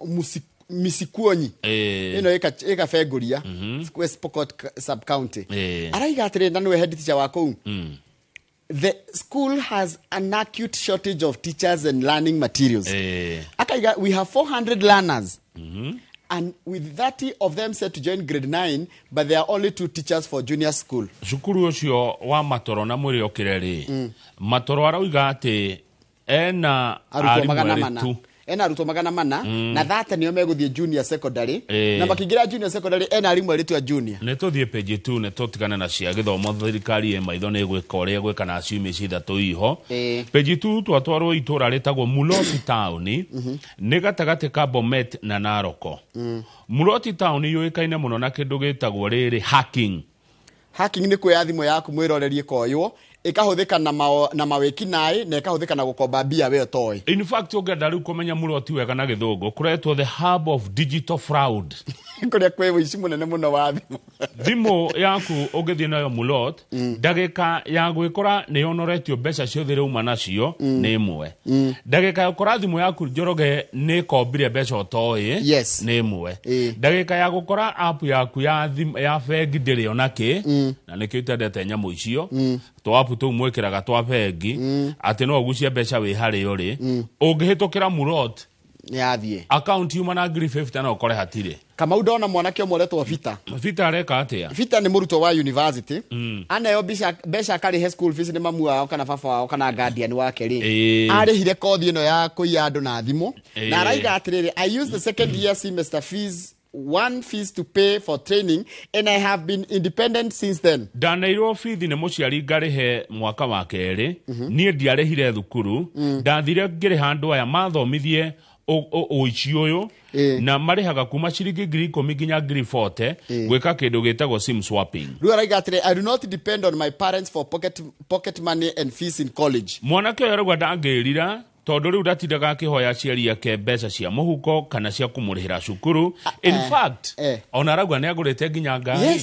Speaker 5: Misikuonyi, ĩno ĩka Benguria, West Pokot sub county. Araiga atĩrĩrĩ, na nĩwe head teacher wa kũu, the school has an acute shortage of teachers and learning materials. Akaiga we have 400 learners and with 30 of them set to join grade 9, but there are only two teachers for junior school.
Speaker 2: Cukuru ũcio wa Matoro na mwĩrĩ okĩre rĩ, Matoro arauga atĩ Ena
Speaker 5: Arutwo
Speaker 2: arimũ
Speaker 5: magana
Speaker 2: erĩ
Speaker 5: mana.
Speaker 2: tu.
Speaker 5: Ena arutwo 400 na thate nĩo megũthiĩ junior secondary. Na makĩingĩra junior secondary ena arimũ erĩ tu a junior.
Speaker 2: Nä tå thiä page 2, nä tå tigane na cia gä thomo. Thirikari ä maitho nä gwä ka å rä a gwä ka na ciumia ici ithatå iho. Page 2, twatwarwo itå ra rä tagwo Muloti taũni, nä gatagatä ka Bomet na Naroko. Muloti taũni yå ä kaine må no na kä ndå gä tagwo rä rä hacking.
Speaker 5: Hacking nĩ kuoya thimũ yaku mwĩroreri ĩkoywo, ĩkahũthĩka na na mawĩki naĩ, na ĩkahũthĩka na gũkomba mbia we ũtoĩ.
Speaker 2: In fact, ũngĩenda rĩu kũmenya Muloti wega na gĩthũngũ, kũretwo the hub of digital fraud.
Speaker 5: Kũrĩa kwĩ wĩici mũnene mũno wa thimũ.
Speaker 2: Thimũ yaku ũngĩthiĩ nayo Mulot, ndagĩka ya gwĩkora nĩ yonoretio mbeca ciothe rĩuma nacio nĩ ĩmwe. Ndagĩka ya gũkora thimũ yaku, Njoroge, nĩ ĩkombire mbeca ũtoĩ nĩ ĩmwe. Ndagĩka ya gũkora app yaku ya ya bengi ndĩrĩ ona kĩ, na nĩkĩo itendete nyamũ icio twa app tũu mwĩkĩraga twa bengi atĩ no ũgucie mbeca wĩ harĩa ũrĩ. Ũngĩhĩtũkĩra Mulot,
Speaker 5: nĩ yathiĩ.
Speaker 2: Akaunti yuma na 50,000 no ũkore hatirĩ.
Speaker 5: Kamau, ndona mwanake ũmwe ũretwo Vita.
Speaker 2: Vita areka atĩa?
Speaker 5: Vita nĩ mũrutwo wa university. Aneo mbeca akarĩhe school fees nĩ mamu wao kana baba wao kana guardian wake rĩ, arĩhire kothi ĩno ya kũiya andũ na thimũ. Na araiga atĩrĩrĩ, "I use the second year semester fees, one fees, to pay for training and I have been independent since then."
Speaker 2: Ndaneirwo bithi nĩ mũciari ngarĩhe mwaka wa kerĩ. Niĩ ndiarĩhire thukuru, ndathire ngĩrĩha andũ aya mathomithie ũici ũyũ, na marĩhaga kuma ciringi 10,000 nginya 40,000 gwĩka kĩndũ gĩtagwo sim swapping.
Speaker 5: Rĩu araiga atĩrĩ, "I do not depend on my parents for pocket money and fees in college."
Speaker 2: Mwanake ũyũ arauga ndangĩrira tondũ rĩu ndatindaga akĩhoya aciari ake mbeca cia mũhuko kana cia kũmũrĩhĩra cukuru. In fact, ona arauga nĩ agũrĩte nginya ngari.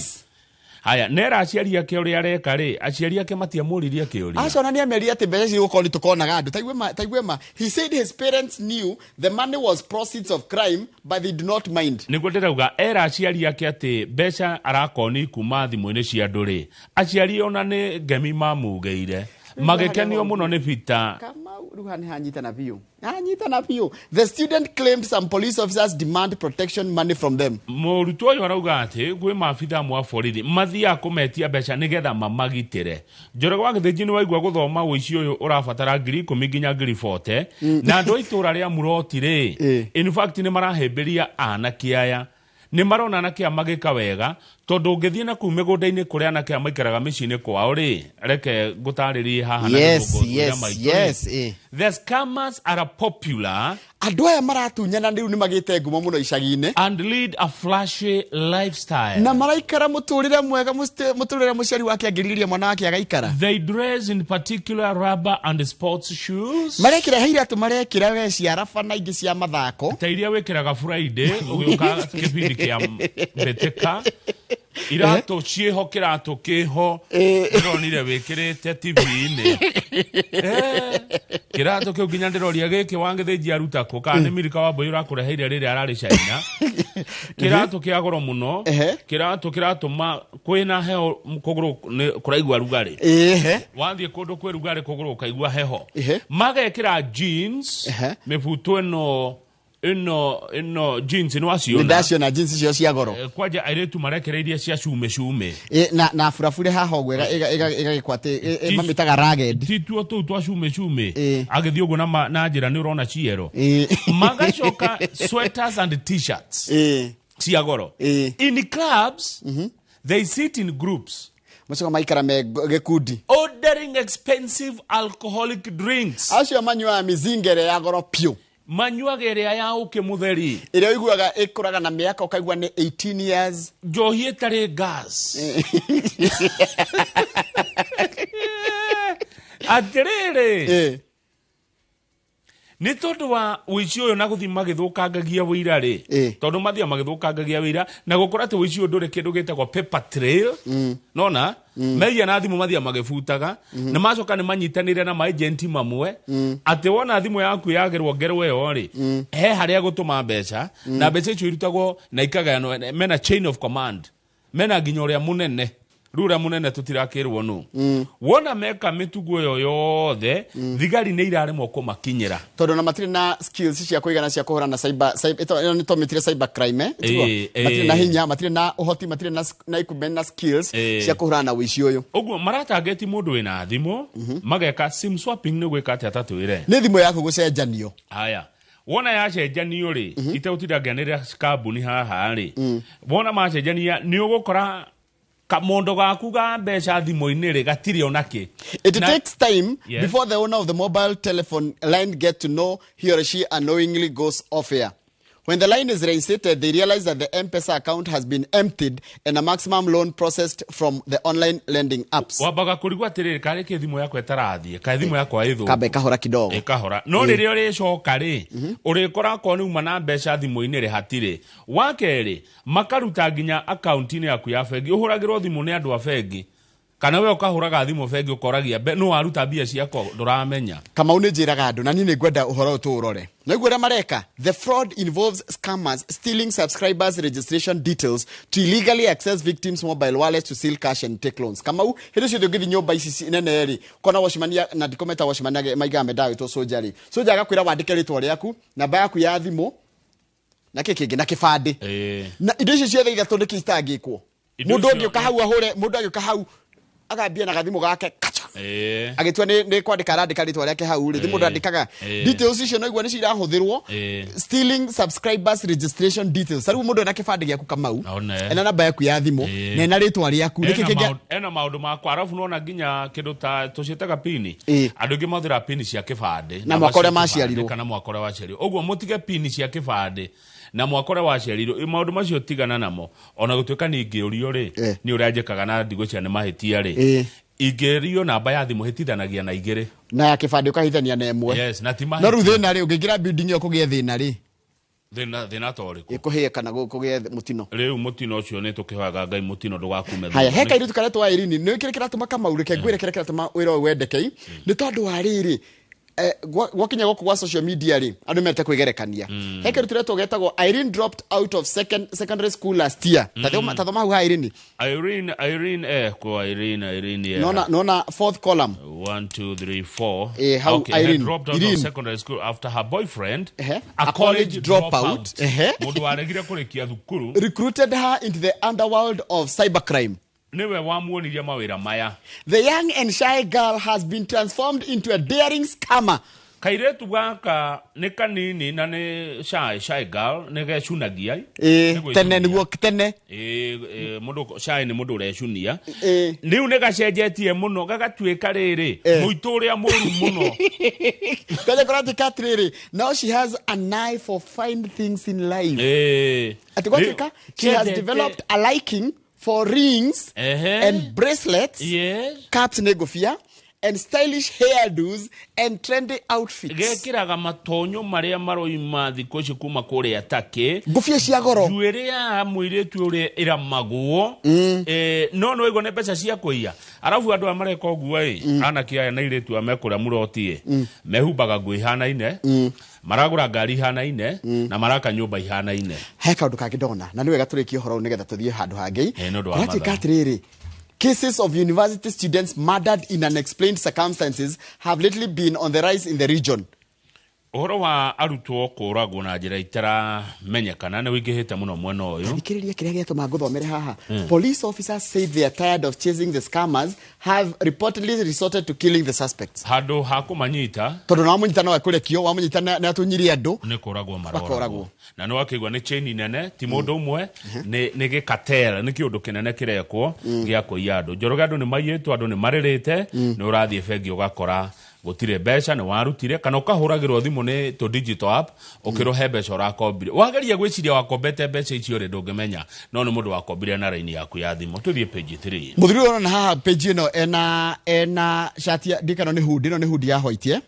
Speaker 2: Haya, nera aciari ake ũrĩa areka rĩ, aciari ake matiamũririe kĩũria.
Speaker 5: Aca, ona nĩ amerire atĩ mbeca ici gũkorwo nĩ tũkonaga andũ. Taigue ma, taigue ma. He said his parents knew the money was proceeds of crime, but they do not mind.
Speaker 2: Nĩguo ndĩrauga, era aciari ake atĩ mbeca arakoni kuma thimũ-inĩ cia andũ rĩ, aciari ona nĩ ngemi mamugĩire, magĩkenio mũno nĩ Peter.
Speaker 5: Kamau, rĩu haha nĩ hanyitana biũ, hanyitana biũ. The student claimed some police officers demand protection money from them.
Speaker 2: Mũrutwo ũyũ arauga atĩ kwĩ maabitha amwe a borithi mathiaga kũmetia mbeca nĩgetha mamagitĩre. Njoroge wa Gĩthĩnji, nĩ waigua gũthoma ũici ũyũ ũrabatara 10,000 nginya 40,000, na andũ a itũũra rĩa Muroti rĩ, in fact nĩ marahĩmbĩria anake aya, nĩ marona anake aya magĩka wega, tondũ ũngĩthiĩ na kũu mĩgũnda-inĩ kũrĩa anake aya maikaraga mĩciĩ-inĩ kwao rĩ, reke ngũtarĩrie haha na gĩthũngũ ũrĩa maitũ rĩ. The scammers are popular.
Speaker 5: Andũ aya maratunyana rĩu nĩ magĩte ngumo mũno icagi-inĩ.
Speaker 2: And lead a flashy lifestyle.
Speaker 5: Na maraikara mũtũrĩre mwega, mũtũrĩre mũciari wake angĩrirĩria mwana wake agaikara.
Speaker 2: They dress in particular rubber and sports shoes.
Speaker 5: Marekĩra he iratũ, marekĩra we cia raba na ingĩ cia mathako.
Speaker 2: Ta iria wĩkĩraga Friday ũgĩũka kĩbindi kĩa mbĩtĩka, iratũ ciĩho, kĩratũ kĩho ndĩronire wĩkĩrĩte TV-inĩ. Kĩratũ kĩu nginya ndĩroria gĩkĩ wangĩthĩnji aruta kũ, kana nĩ Milika wa Mbũi ũrakũreheire rĩrĩa ararĩ China. Kĩratũ kĩa goro mũno, kĩratũ kĩratũma kwĩna heho kũgũrũ nĩ kũraigua rugarĩ. Wathiĩ kũndũ kwĩ rugarĩ kũgũrũ ũkaigua heho. Magekĩra jeans mĩbuto ĩno ĩno ĩno, jeans nĩ
Speaker 5: Nĩ
Speaker 2: waciona?
Speaker 5: Ndaciona jeans icio cia goro.
Speaker 2: Kwanja airĩtu marekereirie cia cume cume.
Speaker 5: Na burabure haha ũguo ĩgagĩkwo atĩ mamĩtaga ragged.
Speaker 2: Tituo tũu twa cume cume, agĩthiĩ ũguo na njĩra nĩ ũrona ciero. Magacoka sweaters and T-shirts cia goro. In clubs they sit in groups.
Speaker 5: Macoka maikara me gĩkundi.
Speaker 2: Ordering expensive alcoholic drinks.
Speaker 5: Acio manyuaga mĩzingere ya goro piũ.
Speaker 2: Manyuaga ĩrĩa ya ũkĩ mũtheri.
Speaker 5: Ĩrĩa ũiguaga ĩkũraga na mĩaka ũkaigua nĩ 18 years.
Speaker 2: Njohi ĩtarĩ gas. Atĩrĩrĩ, nĩ tondũ wa ũici ũyũ na gũthiĩ magĩthũkangagia wĩira rĩ, tondũ mathiaga magĩthũkangagia wĩira na gũkora atĩ ũici ũyũ ndũrĩ kĩndũ gĩtagwo paper trail. Nona meiya na thimũ mathiaga magĩbutaga, na macoka nĩ manyitanĩire na maagenti mamwe atĩ wona thimũ yaku yagĩrwo ngerwo ĩyo rĩ, he harĩa gũtũma mbeca, na mbeca icio irutagwo na ikagayanwo mena chain of command, mena nginya ũrĩa mũnene. Rĩu ũrĩa mũnene tũtirakĩrwo nũ. Wona meka mĩtugo ĩyo yothe, thigari nĩ iraremwo kũmakinyĩra.
Speaker 5: Tondũ na matirĩ na skills cia kũigana cia kũhũrana na cyber, ĩno nĩ tũmĩtire cyber crime, eh? Tiguo? Matirĩ na hinya, matirĩ na ũhoti, matirĩ na equipment na skills cia kũhũrana na ũici ũyũ.
Speaker 2: Ũguo maratangeti mũndũ wĩna thimũ, mageka sim swapping. Nĩ gwĩka atĩa? Tatwĩre.
Speaker 5: Nĩ thimũ yaku gũcenjanio.
Speaker 2: Haya, wona yacenjanio rĩ, itegũtinda ngĩanĩrĩra kambuni haha rĩ, wona macenjania nĩ ũgũkora kamondo gaku ga mbeca thimũ-inĩ rĩ gatirĩ ona kĩ.
Speaker 5: It takes time before the owner of the mobile telephone line get to know he or she unknowingly goes off air. When the line is reinstated, they realize that the M-Pesa account has been emptied and a maximum loan processed from the online lending apps.
Speaker 2: Wambaga kũrigwo atĩrĩrĩ, karĩ kĩ thimũ yakwa ĩtarathiĩ, kaĩ thimũ yakwa ĩthũku?
Speaker 5: Kamba ĩkahora kidogo.
Speaker 2: Ĩkahora, no rĩrĩa ũrĩcoka rĩ, ũrĩkora akorwo nĩ uma na mbeca thimũ-inĩ rĩ, hatirĩ. Wa kerĩ, makaruta nginya akaunti-inĩ yaku ya bengi. Ũhũragĩrwo thimũ nĩ andũ a bengi, kana we ũkahũraga thimũ bengi ũkoragia, "Nũ waruta mbia ciakwa?" Ndũramenya.
Speaker 5: Kamau, nĩ njĩraga andũ na niĩ nĩ ngwenda ũhoro ũyũ tũũrore. Naiguo ũrĩa mareka? The fraud involves scammers stealing subscribers' registration details to illegally access victims' mobile wallets to steal cash and take loans. Kamau, hĩndĩ ciothe ũngĩthiĩ nyũmba ici nene rĩ, kona watchman na ndikometa watchman maigaga mendaga gwĩtwo soja rĩ, soja agakwĩra wandĩke rĩtwa rĩaku, namba yaku ya thimũ, na kĩ kĩngĩ, na kĩbandĩ. Na indo icio ciothe ithatũ nĩkĩ itangĩkwo?
Speaker 2: Indo
Speaker 5: Mũndũ
Speaker 2: icio
Speaker 5: ũngĩũka hau ahũre, mũndũ agĩũka hau agambia na gathimũ gake kacha, agĩtua nĩ kwandĩka arandĩka rĩtwa rĩake hau rĩ, mũndũ andĩkaga details icio, no igua nĩcio irahũthĩrwo stealing subscribers' registration details. Ta rĩu mũndũ ena kĩbandĩ gĩaku, Kamau,
Speaker 2: One.
Speaker 5: ena namba yaku ya thimũ na ena rĩtwa rĩaku, nĩkĩ
Speaker 2: Ena
Speaker 5: kĩngĩ?
Speaker 2: Ena maũndũ makwa, arabu nona nginya kĩndũ ta tũciĩtaga pini. Andũ aingĩ mahũthĩraga pini cia kĩbandĩ
Speaker 5: Na
Speaker 2: namba
Speaker 5: mwaka ũrĩa
Speaker 2: cia kĩbandĩ
Speaker 5: maciarirwo.
Speaker 2: Kana mwaka ũrĩa waciarirwo. Ũguo mũtige pini cia kĩbandĩ na mwaka ũrĩa waciarirwo. Maũndũ macio tigana namo. Ona gũtuĩka nĩ ingĩũrio rĩ, nĩ ũrĩa njĩkaga na ndigwĩciria nĩ mahĩtia rĩ, ingĩrio namba ya thimũ hĩtithanagia na igĩrĩ.
Speaker 5: Na ya kĩbandĩ ũkahithania na ĩmwe.
Speaker 2: Yes, na ti
Speaker 5: No rĩu
Speaker 2: mahĩtia.
Speaker 5: thĩna rĩ, ũngĩingĩra building ĩyo kũgĩe thĩna rĩ?
Speaker 2: Thĩna ta ũrĩkũ?
Speaker 5: Kũhĩe kana kũgĩe mũtino.
Speaker 2: Rĩu mũtino ũcio nĩ tũkĩhoyaga Ngai mũtino ndũgakume
Speaker 5: Haya,
Speaker 2: thutha.
Speaker 5: he kairĩtu karetwo Irene. Nĩ kĩrĩa kĩratũma, Kamau, reke ngwĩre kĩrĩa kĩratũma wĩra ũyũ wendekei nĩ tondũ wa rĩrĩ, gwakinya gũkũ gwa social media rĩ, andũ mete kwĩgerekania. He kairĩtu retwo getagwo Irene, dropped out of secondary school last year. Ta thoma hau ha Irene.
Speaker 2: Irene, Irene, kwa Irene, Irene, yeah.
Speaker 5: Nona fourth column.
Speaker 2: One, two, three, four.
Speaker 5: How
Speaker 2: Okay, had
Speaker 5: Irene,
Speaker 2: dropped out
Speaker 5: Irene.
Speaker 2: of secondary school after her boyfriend,
Speaker 5: a
Speaker 2: a
Speaker 5: college
Speaker 2: college
Speaker 5: dropout,
Speaker 2: dropout, mũndũ waregire kũrĩkia thukuru,
Speaker 5: recruited her into the underworld of cybercrime.
Speaker 2: Nĩwe wamuonirie mawĩra maya.
Speaker 5: The young and shy girl has been transformed into a daring scammer.
Speaker 2: Kairĩtu gaka nĩ kanini na nĩ shy, shy girl, nĩ gecunagia. Nĩ
Speaker 5: Tene
Speaker 2: gwĩcunia.
Speaker 5: Nĩguo tene.
Speaker 2: Mũndũ shy nĩ mũndũ ũrecunia. Rĩu nĩ gacenjetie mũno gagatuĩka rĩrĩ mũitũ ũrĩa mũru mũno.
Speaker 5: Kaja kũratuĩka atĩrĩrĩ, now she has an eye for fine things in life. Atĩ gwatuĩka she has developed a liking for rings and bracelets, caps nĩ ngũbia, and stylish hairdos and trendy outfits.
Speaker 2: Gekĩraga matonyo marĩa maroima thikũ ici kuma kũrĩa takĩ.
Speaker 5: Ngũbia cia goro.
Speaker 2: Njuĩrĩ ya mũirĩtu ũrĩa ĩramagwo. No nĩ waigua nĩ mbeca cia kũiya. Arabu andũ aya mareka ũguo ĩ, anake aya na airĩtu aya mekũrĩa mũroti ĩ, mehumbaga nguo ihanaine, maragũra ngari ihanaine, na maraka nyũmba ihanaine.
Speaker 5: He kaũndũ kangĩ ndona na nĩ wega tũrĩkie ũhoro ũyũ nĩgetha tũthiĩ handũ hangĩ.
Speaker 2: Nĩ ũndũ wa
Speaker 5: Kũratuĩka
Speaker 2: mathaa.
Speaker 5: atĩrĩrĩ, cases of university students murdered in unexplained circumstances have lately been on the rise in the region.
Speaker 2: Ũhoro wa arutwo kũragwo na njĩra itaramenyekana nĩ wĩingĩhĩte mũno mwena ũyũ.
Speaker 5: Thikĩrĩria kĩrĩa gĩatũma ngũthomere haha. Police officers say they are tired of chasing the scammers, have reportedly resorted to killing the suspects.
Speaker 2: Handũ ha kũmanyita.
Speaker 5: Tondũ na wamũnyita no ekũrekio, wamũnyita nĩ atunyirie andũ.
Speaker 2: Nĩ kũragwo.
Speaker 5: Makoragwo.
Speaker 2: Maroragwo na nĩ wakĩigua nĩ chain nene, ti mũndũ ũmwe, nĩ gĩkatel, nĩ kĩũndũ kĩnene kĩrekwo gĩa kũiya andũ. Njoroge, andũ nĩ maiyĩtwo, andũ nĩ marĩrĩte. Nĩ ũrathiĩ bengi ũgakora gũtirĩ mbeca nĩ warutire, kana ũkahũragĩrwo thimũ nĩ tũ digital app ũkĩrwo he mbeca ũrakombire. Wageria gwĩciria wakombete mbeca icio rĩ, ndũngĩmenya, no nĩ mũndũ wakombire na raini yaku ya thimũ. Tũthiĩ page 3.
Speaker 5: Mũthuri ũyũ ũrona haha page ĩno ena shati ndikano nĩ hoodie, ĩno nĩ hoodie ya white,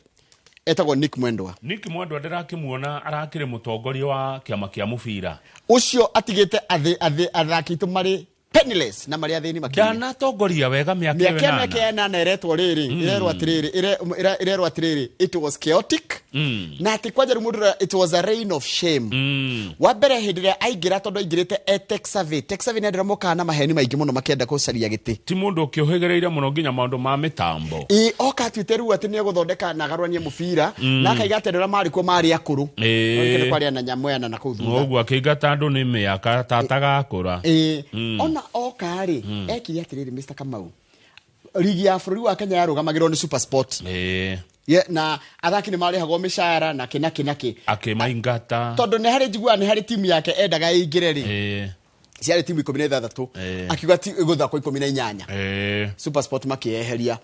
Speaker 5: etagwo Nick Mwendwa.
Speaker 2: Nick Mwendwa ndĩrakĩmuona arakĩrĩ mũtongoria wa kĩama kĩa mũbira.
Speaker 5: Ũcio atigĩte athaki aitũ marĩ Penniless na marĩa athĩni makĩria.
Speaker 2: Ndanatongoria wega mĩaka ĩyo
Speaker 5: mĩaka
Speaker 2: ĩnana.
Speaker 5: mĩaka ĩnana ĩretwo rĩrĩ, ĩrerwo atĩrĩrĩ, ĩrerwo atĩrĩrĩ, it was chaotic, na atĩ kwanja rĩu mũndũ it was a reign of shame. Wa mbere, hĩndĩ ĩrĩa aingĩra, tondũ aingĩrĩte e tech savvy, tech savvy nĩ andũ arĩa mokaga na maheni maingĩ mũno makĩenda gũcaria gĩtĩ.
Speaker 2: Ti mũndũ ũkĩũhĩgĩrĩire mũno nginya maũndũ ma mĩtambo.
Speaker 5: Ĩ, oka atuĩte rĩu atĩ nĩ egũthondeka na agarũranie mũbira, na akaiga atĩ andũ arĩa marĩ kuo marĩ akũrũ. Nĩ kwarĩ na nyamũ yana na kũu thutha.
Speaker 2: Ũguo akĩingata andũ nĩ mĩaka tatagakũra.
Speaker 5: Ĩ, ona oka rĩ, ekire atĩrĩrĩ, Mr Kamau, rigi ya bũrũri wa Kenya yarũgamagĩrwo nĩ Super Sport. Ye, na athaki nĩ marĩhagwo mĩcara na kĩ na kĩ na kĩ.
Speaker 2: Akĩmaingata.
Speaker 5: Tondũ nĩ harĩ njiguaga nĩ harĩ timu yake endaga ĩingĩre rĩ, ciarĩ timu 16, akiuga ti ĩgũthakwo 18. Super Sport makĩeheria.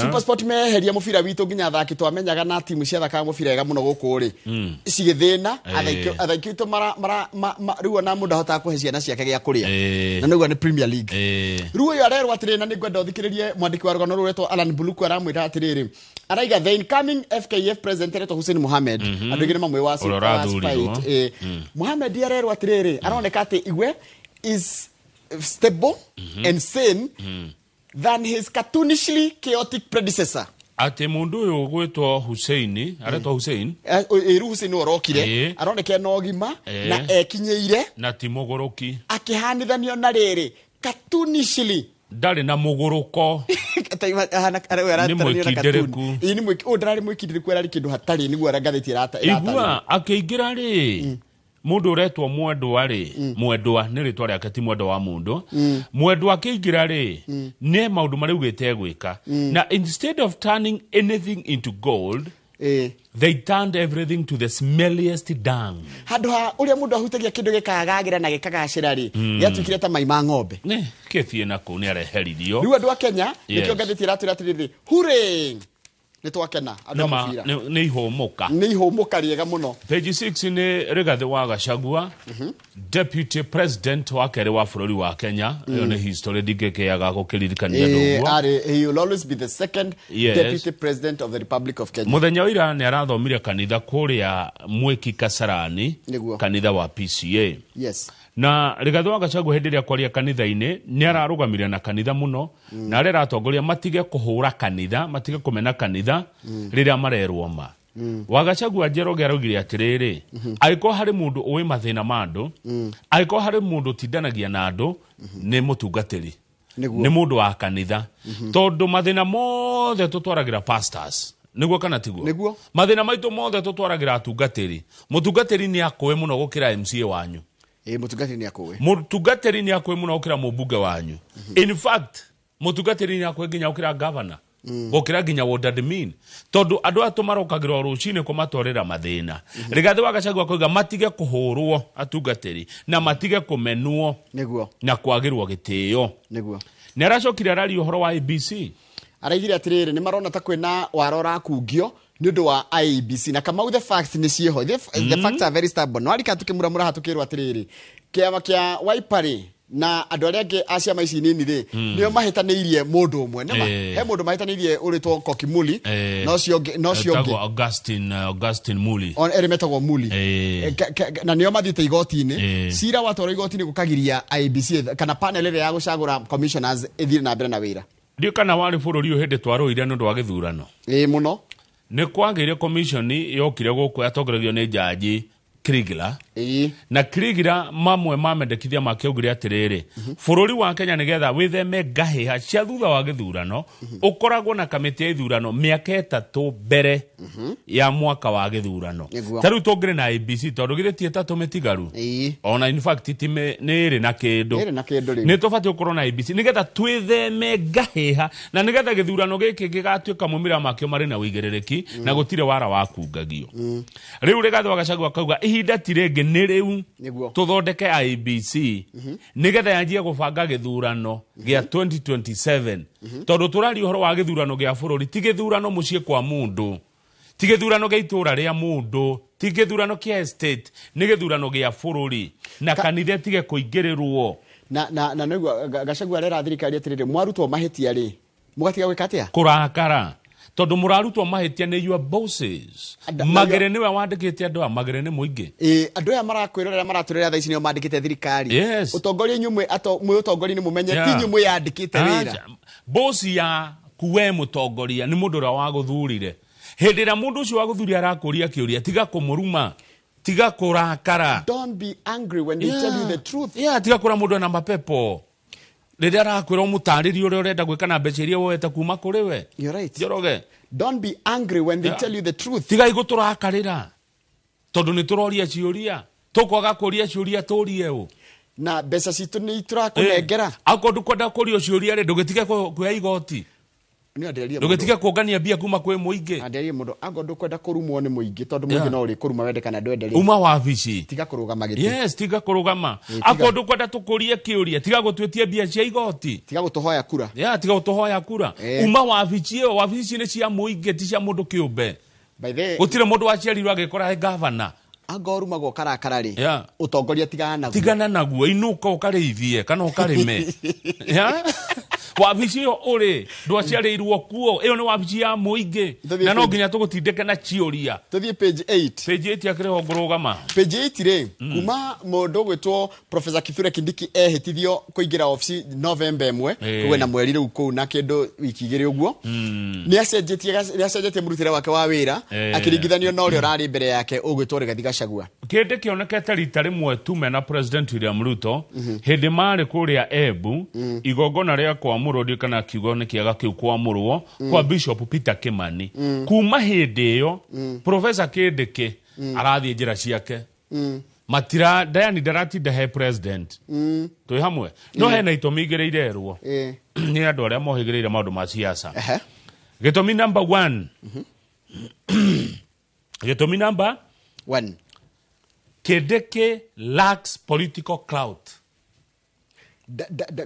Speaker 5: Super Sport meheria mũbira witũ, nginya athaki twamenyaga na timu ciathakaga mũbira wega mũno gũkũ rĩ, cigĩthĩna. Athaki aitũ rĩu ona mũndũ ahotaga kũhe ciana ciake gĩa kũrĩa, na nĩguo nĩ Premier League. Rĩu ũyũ arerwo atĩrĩrĩ, na nĩngwenda ũthikĩrĩrie mwandĩki wa rũgano rũrũ retwo Alan Buluku, aramwĩra atĩrĩrĩ, araiga the incoming FKF president aretwo Hussein Mohamed. Andũ aingĩ nĩ mamũĩ wa
Speaker 2: Ũrĩa ũrathurirwo.
Speaker 5: Spite. Mohamed arerwo atĩrĩrĩ, aroneka atĩ igwe is stable and sane than his cartoonishly chaotic predecessor.
Speaker 2: Atĩ mũndũ ũyũ ũgwĩtwo Hussein, aretwo Hussein.
Speaker 5: Ĩru Hussein ũrokire, aroneka ena ũgima na ekinyĩire
Speaker 2: na ti mũgũrũki.
Speaker 5: Akĩhanithanio na rĩrĩ cartoonishly.
Speaker 2: Ndarĩ na mũgũrũko. Nĩ mwĩkindĩrĩku.
Speaker 5: Ũyũ ndararĩ mwĩkindĩrĩku, ararĩ kĩndũ hatarĩ nĩguo ngathĩti ĩratarĩria.
Speaker 2: Igua akĩingĩra rĩ, mũndũ ũretwo Mwendwa rĩ, Mwendwa nĩ rĩtwa rĩake, ti mwendwa wa mũndũ. Mwendwa akĩingĩra rĩ, nĩ maũndũ marĩa augĩte egwĩka, na instead of turning anything into gold, they turned everything to the smelliest dung.
Speaker 5: Handũ ha ũrĩa mũndũ ahutagia kĩndũ gĩkagagĩra na gĩkagacĩra rĩ, gĩatuĩkire ta mai ma ng'ombe.
Speaker 2: Nĩ kĩthiĩ na kũu, nĩ areheririo.
Speaker 5: Rĩu andũ a Kenya, nĩkĩo ngathĩti ĩratwĩra atĩrĩrĩ, hurĩ, nĩ twakena andũ a mũbira.
Speaker 2: Nĩ ihũmũka.
Speaker 5: Nĩ ihũmũka rĩega mũno.
Speaker 2: Page 6 nĩ Rigathĩ wa Gachagua, deputy president wa kerĩ wa bũrũri wa Kenya. Ĩyo nĩ history, ndingĩkĩaga gũkĩririkania andũ ũguo.
Speaker 5: Arĩ, he will always be the second deputy president of the Republic of Kenya.
Speaker 2: Mũthenya wa ira nĩ arathomire kanitha kũrĩa Mwĩki Kasarani, kanitha wa PCA. Na Rigathĩ wa Gachagua hĩndĩ ĩrĩa kwaria kanitha-inĩ nĩ ararũgamire na kanitha mũno, na arĩa aratongoria matige kũhũra kanitha, matige kũmena kanitha rĩrĩa marerwo ma. Wa Gachagua Njoroge araugire atĩrĩrĩ, angĩkorwo harĩ mũndũ ũĩ mathĩna ma andũ, angĩkorwo harĩ mũndũ ũtindanagia na andũ, nĩ mũtungatĩri, nĩ mũndũ wa kanitha, tondũ mathĩna mothe tũtwaragĩra pastors. Nĩguo kana tiguo?
Speaker 5: Nĩguo.
Speaker 2: Mathĩna maitũ mothe tũtwaragĩra atungatĩri. Mũtungatĩri nĩ akũĩ mũno gũkĩra MCA wanyu.
Speaker 5: Ĩ, mũtungatĩri nĩ akũĩ.
Speaker 2: Mũtungatĩri nĩ akũĩ mũno gũkĩra mũmbunge wanyu. In fact, mũtungatĩri nĩ akũĩ nginya gũkĩra governor, gũkĩra nginya ward admin, tondũ andũ aya tũmarokagĩra o rũcinĩ kũmatwarĩra mathĩna. Rigathĩ wa Gachagua akauga matige kũhũrwo atungatĩri, na matige kũmenwo na kwagĩrwo gĩtĩo. Nĩ aracokire araria ũhoro wa ABC.
Speaker 5: Araigire atĩrĩrĩ, nĩ marona ta kwĩna wara ũrakungio nĩ ũndũ wa IEBC, na Kamau, the facts nĩ ciĩho, the facts are very stubborn. No arika tukĩmuramura haha tukĩrwo atĩrĩrĩ, kĩama kĩa Wiper rĩ, na andũ arĩa angĩ a ciama ici nini rĩ, nĩo mahĩtanĩirie mũndũ ũmwe nĩma. He mũndũ mahĩtanĩirie ũrĩtwo Kokimuli, na ũcio ũngĩ, na ũcio ũngĩ
Speaker 2: Etagwo Augustine Muli.
Speaker 5: Erĩ metagwo Muli. Na nĩo mathiĩte igoti-inĩ. Cira watwarwo igoti-inĩ gũkagiria IEBC kana panel ĩrĩa ya gũcagũra commissioners ĩthiĩ na mbere na wĩra.
Speaker 2: Ndiũ kana warĩ bũrũri ũyũ hĩndĩ twarũire nĩ ũndũ wa gĩthurano.
Speaker 5: Ĩ, mũno.
Speaker 2: Nĩ kwagĩire commission yokire gũkũ yatongoragio nĩ jaji Kriegler. Na Kriegler mamwe ma mendekithia make augire atĩrĩrĩ, bũrũri wa Kenya nĩgetha wĩtheme ngahĩha cia thutha wa gĩthurano, ũkoragwo na kamĩtĩ ya ithurano mĩaka 3 mbere ya mwaka wa gĩthurano. Ta rĩu tũngĩrĩ na IEBC, tondũ githĩ ti 3 mĩtigaru, ona in fact ti nĩ ĩrĩ na kĩndũ.
Speaker 5: Ĩrĩ na kĩndũ rĩu.
Speaker 2: Nĩ tũbatiĩ gũkorwo na IEBC nĩgetha twĩtheme ngahĩha, na nĩgetha gĩthurano gĩkĩ gĩgatuĩka maumĩrĩra makĩo marĩ na ũigĩrĩrĩki, na gũtirĩ wara wa kungagio. Rĩu Rigathĩ wa Gachagua akauga ihinda ti rĩngĩ, nĩ rĩu tũthondeke IEBC nĩgetha yanjie gũbanga gĩthurano gĩa 2027, tondũ tũraria ũhoro wa gĩthurano gĩa bũrũri, ti gĩthurano mũciĩ kwa mũndũ, ti gĩthurano gĩa itũũra rĩa mũndũ, ti gĩthurano kĩa estate, nĩ gĩthurano gĩa bũrũri, na kanitha ĩtige kũingĩrĩrwo.
Speaker 5: Na nĩguo Gachagua arera thirikari atĩrĩrĩ, mwarutwo mahĩtia rĩ, mũgatiga gwĩka atĩa?
Speaker 2: Kũrakara. Tondũ mũrarutwo mahĩtia nĩ your bosses. Magere nĩwe wandĩkĩte andũ aya, Magere nĩ mũingĩ.
Speaker 5: Ĩĩ, andũ aya marakwĩrorera maratũrera thaa ici nĩo mandĩkĩte thirikari.
Speaker 2: Yes.
Speaker 5: Ũtongoria inyuĩ mwĩ ũtongoria-inĩ mũmenye ti inyuĩ mwĩyandĩkĩte wĩra.
Speaker 2: Acha. Boss yaku we mũtongoria nĩ mũndũ ũrĩa wagũthurire. Hĩndĩ ĩrĩa mũndũ ũcio wagũthurire arakũria kĩũria, tiga kũmũruma, tiga kũrakara.
Speaker 5: Don't be angry when they tell you the truth.
Speaker 2: Yeah, tiga kũra mũndũ ena mapepo. Rĩrĩa arakwĩra ũmũtarĩrie ũrĩa ũrenda gwĩka na mbeca iria woete kuma kũrĩ we.
Speaker 5: You're right.
Speaker 2: Njoroge.
Speaker 5: Don't be angry when they tell you the truth.
Speaker 2: Tigai gũtũrakarĩra tondũ nĩ tũroria ciũria. Tũkwaga kũria ciũria tũrie ũ.
Speaker 5: Na mbeca citũ nĩ tũrakũnengera.
Speaker 2: Akorwo ndũkwenda kũrio ciũria rĩ, ndũgĩtige kuoya igoti. Ndũgĩtige kũngania mbia kuma kwĩ mũingĩ.
Speaker 5: Anderie mũndũ akorwo ndũkwenda kũrumwo nĩ mũingĩ tondũ mũingĩ no ũrĩkũruma wende kana ndwende rĩ.
Speaker 2: Uma wabici.
Speaker 5: Tiga kũrũgama gĩtĩ.
Speaker 2: Yes, tiga kũrũgama. Akorwo ndũkwenda tũkũrie kĩũria, tiga gũtwĩtia mbia cia igoti.
Speaker 5: Tiga gũtũhoya kura.
Speaker 2: Yeah, tiga gũtũhoya kura. Uma wabici ĩyo, wabici ici nĩ cia mũingĩ, ti cia mũndũ kĩũmbe. Gũtirĩ mũndũ waciarirwo agĩkora he gavana.
Speaker 5: Anga ũrumagwo ũkarakara rĩ, ũtongoria tigana naguo.
Speaker 2: Tigana naguo, inũka ũkarĩithie kana ũkarĩme. Yeah? Wabici ĩyo ũrĩ ndwaciarĩirwo kuo, ĩyo nĩ wabici ya mũingĩ na no nginya tũgũtindĩke na ciũria.
Speaker 5: Tũthiĩ page 8.
Speaker 2: Page 8 akĩrĩ ho ngũrũgama.
Speaker 5: Page 8 rĩ, kuma mũndũ ũgwĩtwo Professor Kithure Kindiki ehĩtithio kũingĩra obici November 1, kũgwe na mweri rĩu kũu na kĩndũ wiki igĩrĩ ũguo. Nĩ acenjetie mũrutĩre wake wa wĩra akĩringithanio na ũrĩa ũrarĩ mbere yake ũgwĩtwo Rigathi Gachagua.
Speaker 2: Kĩndĩ kĩonekete rita rĩmwe tume na President William Ruto hĩndĩ marĩ kũrĩa Embu igongona rĩa kwamũrwo ndiũ kana kiugo nĩ kĩega kĩu kwamũrwo kwa Bishop Peter Kimani. Kuma hĩndĩ ĩyo Professor Kindiki arathiĩ njĩra ciake. Matira Diane ndaratinda he president. Twĩ hamwe. No hena itũmi igĩrĩ irerwo nĩ andũ arĩa mohĩgĩrĩire maũndũ ma siasa. Gĩtũmi number 1. Gĩtũmi number
Speaker 5: 1.
Speaker 2: Kindiki lacks political clout.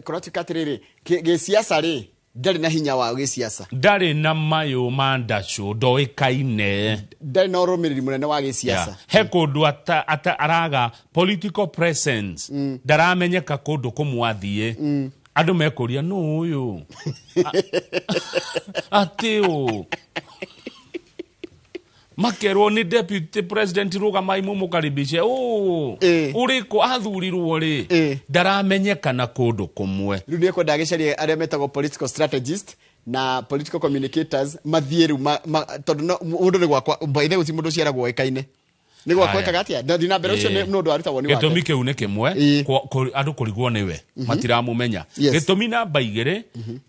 Speaker 5: Kũratuĩka atĩrĩrĩ, gĩsiasa rĩ, ndarĩ na hinya wa gĩsiasa.
Speaker 2: Ndarĩ na mayũ ma ndacũ, ndoĩkaine.
Speaker 5: Ndarĩ na ũrũmĩrĩri mũnene wa gĩsiasa.
Speaker 2: He kũndũ araga political presence. Ndaramenyeka kũndũ kũmwe athiĩ. Andũ mekũria nũ ũyũ? Atĩ ũ? Makerwo ni deputy president rũgamai mũmũkaribishe. Ũrĩkũ athurirwo rĩ, ndaramenyeka na kũndũ kũmwe.
Speaker 5: Rĩu nĩ ekwenda agĩcarie arĩa metagwo political strategist na political communicators mathiĩ rĩu tondũ mũndũ nĩ gwakwa, by the way, ti mũndũ ũciaragwo oĩkaine. Nĩ gwakwa ekaga atĩa? Ndathiĩ na mbere ũcio nĩ ũndũ warutagwo nĩ wake.
Speaker 2: Gĩtũmi kĩu nĩ kĩmwe, andũ kũrigwo nĩwe, matiramũmenya. Gĩtũmi namba 2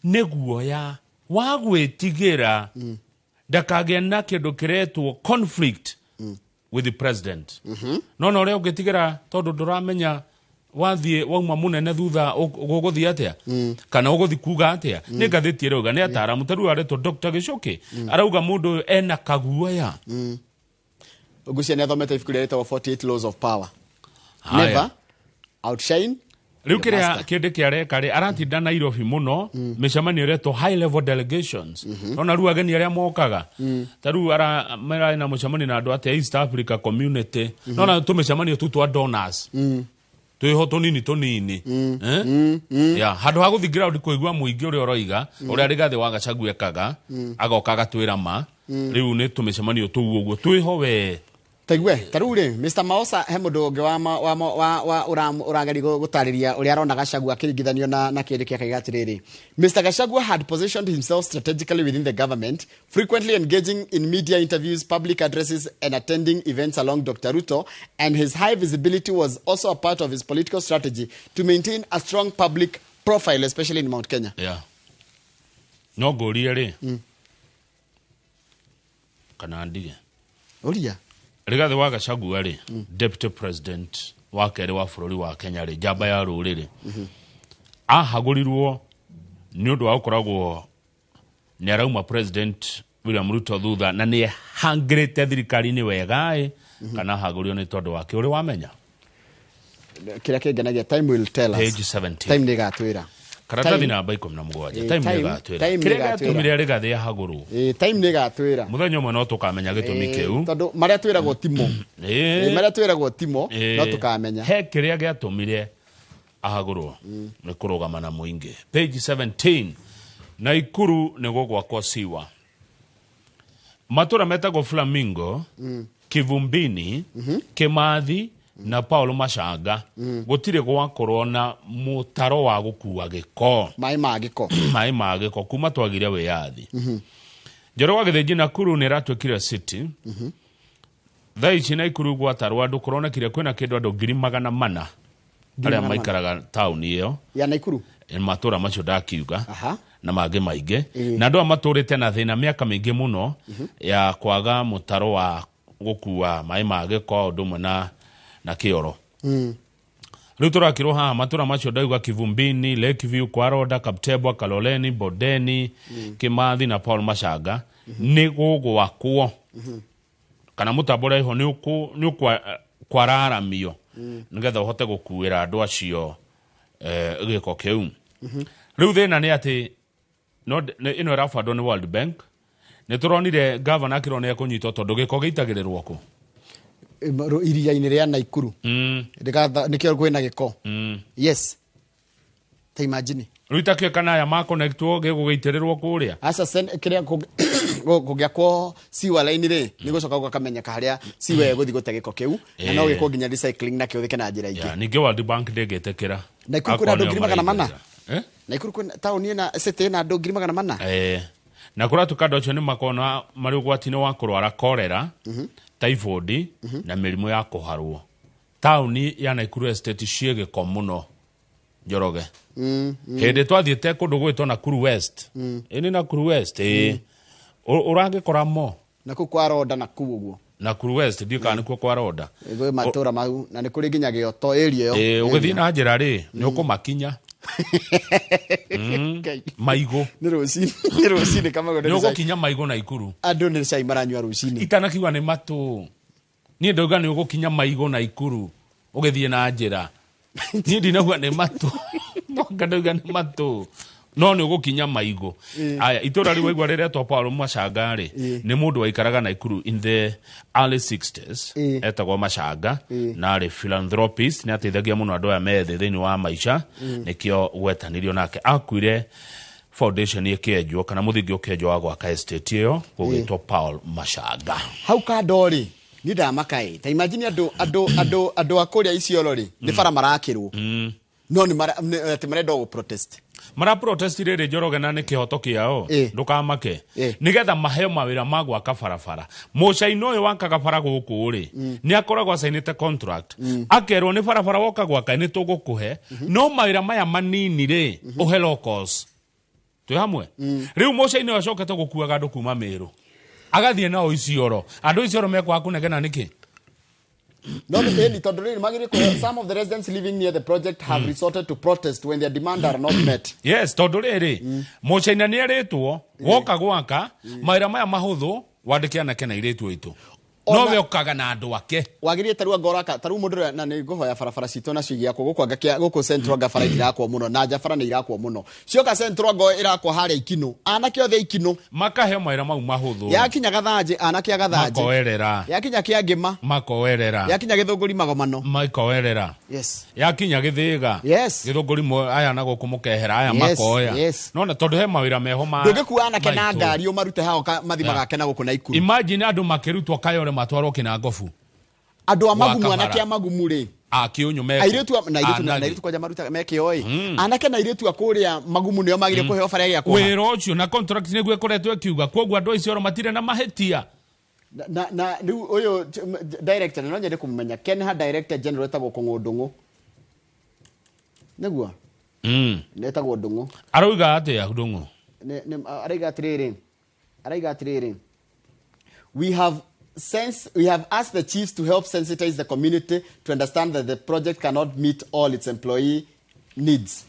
Speaker 2: nĩ guoya wa gwĩtigĩra ndakagĩa na kĩndũ kĩretwo conflict with the president. No na ũrĩa ũngĩtigĩra tondũ ndũramenya wathiĩ wauma mũnene thutha ũgũthiĩ atĩa kana ũgũthiĩ kuga atĩa. Nĩ ngathĩti ĩrauga nĩ ataaramu ta rĩu aretwo Dr. Gĩcũkĩ arauga mũndũ ũyũ ena kaguoya.
Speaker 5: Ngwĩciria nĩ athomete ibuku rĩrĩa rĩtagwo 48 Laws of Power. Never outshine
Speaker 2: Rĩu kĩrĩa kĩndĩ kĩareka rĩ, aratinda Nairobi mũno mĩcemanio ĩretwo high level delegations. Nona rĩu ageni arĩa mokaga ta rĩu mararĩ na mũcemanio na andũ atĩa East Africa Community. Nona tũmĩcemanio tu twa donors twĩho tũnini tũnini. Yeah, handũ ha gũthiĩ ground kũigua mũingĩ ũrĩa ũroiga ũrĩa Rigathĩ wa Gachagua ekaga agoka agatwĩra ma. Rĩu nĩ tũmĩcemanio tũu ũguo twĩho we.
Speaker 5: Taigue, ta rĩu rĩ, Mr. Maosa he mũndũ ũngĩ wa ũrageria gũtarĩria ũrĩa arona Gachagua akĩringithanio na kĩndũ kĩa kaiga atĩrĩrĩ. Mr. Gachagua had positioned himself strategically within the government, frequently engaging in media interviews, public addresses, and attending events along Dr. Ruto, and his high visibility was also a part of his political strategy to maintain a strong public profile, especially in Mount Kenya.
Speaker 2: Yeah. No ngũrie rĩ, kana ndige?
Speaker 5: Ũria.
Speaker 2: Rigathĩ wa Gachagua rĩ, deputy president wa kerĩ wa bũrũri wa Kenya rĩ, njamba ya rũrĩrĩ, ahagũrirwo nĩ ũndũ wa gũkoragwo nĩ arauma president William Ruto thutha na nĩ ehangĩrĩte thirikari-inĩ wega ĩ, kana ahagũrirwo nĩ tondũ wake ũrĩ wamenya?
Speaker 5: Kĩrĩa kĩngenagia, time will tell us.
Speaker 2: Page 17.
Speaker 5: Time nĩ ĩgatwĩra.
Speaker 2: Karatathi namba 17. Time nĩ ĩgatwĩra. Kĩrĩa gĩatũmire Rigathĩ ahagũrwo?
Speaker 5: Time nĩ ĩgatwĩra.
Speaker 2: Mũthenya ũmwe no tũkamenya gĩtũmi kĩu.
Speaker 5: Tondũ marĩa twĩragwo timo. Marĩa twĩragwo timo, no tũkamenya.
Speaker 2: He kĩrĩa gĩatũmire ahagũrwo nĩ kũrũgama na mũingĩ. Page 17. Naikuru nĩ gũgwakwo siwa. Matũra metagwo Flamingo, Kivumbini, Kimathi na Paulo Machanga, gũtirĩ gwakorwo na mũtaro wa gũkua gĩko,
Speaker 5: maĩ ma gĩko,
Speaker 2: maĩ ma gĩko kuma twagire wĩyathi. Njoro wa Gĩthĩnji, Nakuru nĩ ĩratuĩkire city. Thaa ici Naikuru gwatarwo andũ, kũronekire kwĩna kĩndũ andũ 400,000
Speaker 5: Ngiri
Speaker 2: arĩa
Speaker 5: 400.
Speaker 2: maikaraga taũni ĩyo,
Speaker 5: ya Naikuru.
Speaker 2: Matũra macio ndakiuga na mangĩ maingĩ.
Speaker 5: Ĩĩ.
Speaker 2: Na andũ aya matũrĩte na thĩna mĩaka mĩingĩ mũno ya kwaga mũtaro wa gũkua maĩ ma gĩko, ũndũ ũmwe na kĩoro. Rĩu tũrakĩrwo haha matũra macio ndauga, Kivumbini, Lakeview, Kwaroda, Kaptebwa, Kaloleni, Bondeni, Kimathi na Paul Machanga, nĩ gũgwakwo kana mũtambo ũrĩa iho nĩ ũkwararamio nĩgetha ũhote gũkuĩra andũ acio gĩko kĩu. Rĩu thĩna nĩ atĩ no ĩno ĩrabandwo nĩ World Bank. Nĩ tũronire gavana akĩrwo nĩ ekũnyitwo tondũ gĩko gĩitagĩrĩrwo kũ?
Speaker 5: Iria-inĩ rĩa Naikuru. Nĩkĩo kwĩna gĩko. Yes, ta imagine.
Speaker 2: Rĩu itakĩũĩ kana aya makonektwo gĩgũgĩitĩrĩrwo kũrĩa.
Speaker 5: Aca, kĩrĩa kũngĩakwo sewer line rĩ, nĩ gũcoka gũkamenyeka harĩa sewer ĩgũthiĩ gũte gĩko kĩu, na no gĩkwo nginya recycling na kĩhũthĩke na njĩra ingĩ.
Speaker 2: Ya, ningĩ World Bank ndĩngĩtĩkĩra.
Speaker 5: Naikuru kwĩna andũ
Speaker 2: Akorwo nĩo
Speaker 5: 400,000.
Speaker 2: maraingĩrĩra. Eh?
Speaker 5: Naikuru kwĩna taũni ĩna city ĩna andũ 400,000.
Speaker 2: Na kũratuĩka andũ acio nĩ makona marĩ ũgwati-inĩ wa kũrwara cholera, typhoid na mĩrimũ ya kũharwo. Taũni ya Naikuru Estate ciĩ gĩko mũno, Njoroge. Hĩndĩ twathiĩte kũndũ gwĩtwo Nakuru West, ĩni Nakuru West, ĩĩ, ũragĩkora mo
Speaker 5: Na kũu kwa Ronda na kũu ũguo.
Speaker 2: Nakuru West, ndiũ kana nĩkuo kwa Ronda.
Speaker 5: Gwĩ matũra mau na nĩ kũrĩ nginya gĩoto area ĩyo.
Speaker 2: Ĩĩ, ũgĩthiĩ na njĩra rĩ, nĩ ũkũmakinya maigũ.
Speaker 5: Nĩ rũcinĩ, nĩ rũcinĩ kamagũ.
Speaker 2: Nĩ ũgũkinya maigũ Naikuru.
Speaker 5: Andũ nĩ cai maranyua rũcinĩ.
Speaker 2: Itanakiuga nĩ matũ, niĩ ndauga nĩ ũgũkinya maigũ Naikuru ũgĩthiĩ na njĩra. Niĩ ndinauga nĩ matũ, mwanga ndauga nĩ matũ, no nĩ ũgũkinya maigũ. Aya, itũra rĩu waigua rĩretwo Paul Machanga rĩ, nĩ mũndũ waikaraga Naikuru in the early 60s, etagwo Machanga, na arĩ philanthropist, nĩ ateithagia mũno andũ aya methĩ thĩinĩ wa maica. Nĩkĩo gwetanirio nake. Akuire foundation ĩkĩenjwo kana mũthingi ũkĩenjwo wa gwaka estate ĩyo gũgĩtwo Paul Machanga.
Speaker 5: Hau kando rĩ, niĩ ndamaka ĩ, ta imagine andũ a kũrĩa Isiolo rĩ, nĩ bara marakĩrwo, no nĩ atĩ marenda o protest.
Speaker 2: Mara protest rĩrĩ, Njoroge, na nĩ kĩhoto kĩao. Ndũkamake, nĩgetha maheo mawĩra ma gwaka barabara. Mũcaina ũyũ wakaga bara gũkũ rĩ, nĩ akoragwo acainĩte contract, akerwo nĩ barabara woka gwaka nĩ tũgũkũhe, no mawĩra maya manini rĩ, ũhe locals. Twĩ hamwe? Rĩu mũcaina ũyũ acokete gũkuaga andũ kuma Mĩrũ agathiĩ nao Isiolo. Andũ Isiolo mekwaga kũnegena nĩkĩ?
Speaker 5: No ĩni tondũ rĩrĩ magĩrĩire some of the residents living near the project have resorted to protest when their demand are not met.
Speaker 2: Yes, tondũ rĩrĩ, mũcaina nĩ erĩtwo woka gwaka mawĩra maya mahũthũ wandĩke anake na airĩtu aitũ, no we ũkaga na andũ ake.
Speaker 5: Wagĩrĩire tarĩu anga ũraka tarĩu mũndũ ũrĩa, na nĩ ngũhoya barabara citũ nacio igĩakwo gũkũ, anga gũkũ Central anga bara itirakwo mũno, na nja bara nĩ irakwo mũno. Cioka Central anga ĩrakwo harĩa Ikinũ, anake othe Ikinũ
Speaker 2: makaheo mawĩra mau mahũthũ.
Speaker 5: Yakinya Gathanjĩ, anake a Gathanjĩ
Speaker 2: makoerera.
Speaker 5: Yakinya Kĩangĩma,
Speaker 2: makoerera.
Speaker 5: Yakinya Gĩthũngũri, magomano.
Speaker 2: Makoerera. Yakinya Gĩthĩga, Gĩthũngũri, aya na gũkũ mũkehera aya, makoya. Nona tondũ he mawĩra meho ma
Speaker 5: Ndũngĩkua anake na
Speaker 2: maitũ.
Speaker 5: ngari ũmarute haha mathi magake na gũkũ Naikuru.
Speaker 2: Imagine andũ makĩrutwo Kayore matwarwo Kĩnangobu.
Speaker 5: Andũ a Magumu,
Speaker 2: Gwaka
Speaker 5: anake
Speaker 2: bara.
Speaker 5: a Magumu rĩ,
Speaker 2: a kĩũnyũ meko
Speaker 5: airĩtu na airĩtu na
Speaker 2: Anagi.
Speaker 5: airĩtu kwanja marutaga mekĩo ĩ, anake na airĩtu a kũrĩa Magumu nĩo magĩrĩire kũheo bara ya gĩakwo.
Speaker 2: Wĩra ũcio na contract nĩguo ĩkoretwo ĩkiuga, koguo andũ a Isiolo matirĩ na mahĩtia.
Speaker 5: Na rĩu ũyũ director, no nyende kũmũmenya, Kenha director general etagwo Kũng'ũ Ndũng'ũ nĩguo? Etagwo Ndũng'ũ.
Speaker 2: Arauga atĩa Ndũng'ũ?
Speaker 5: Araiga atĩrĩrĩ, we have asked the chiefs to help sensitize the community to understand that the project cannot meet all its employee needs.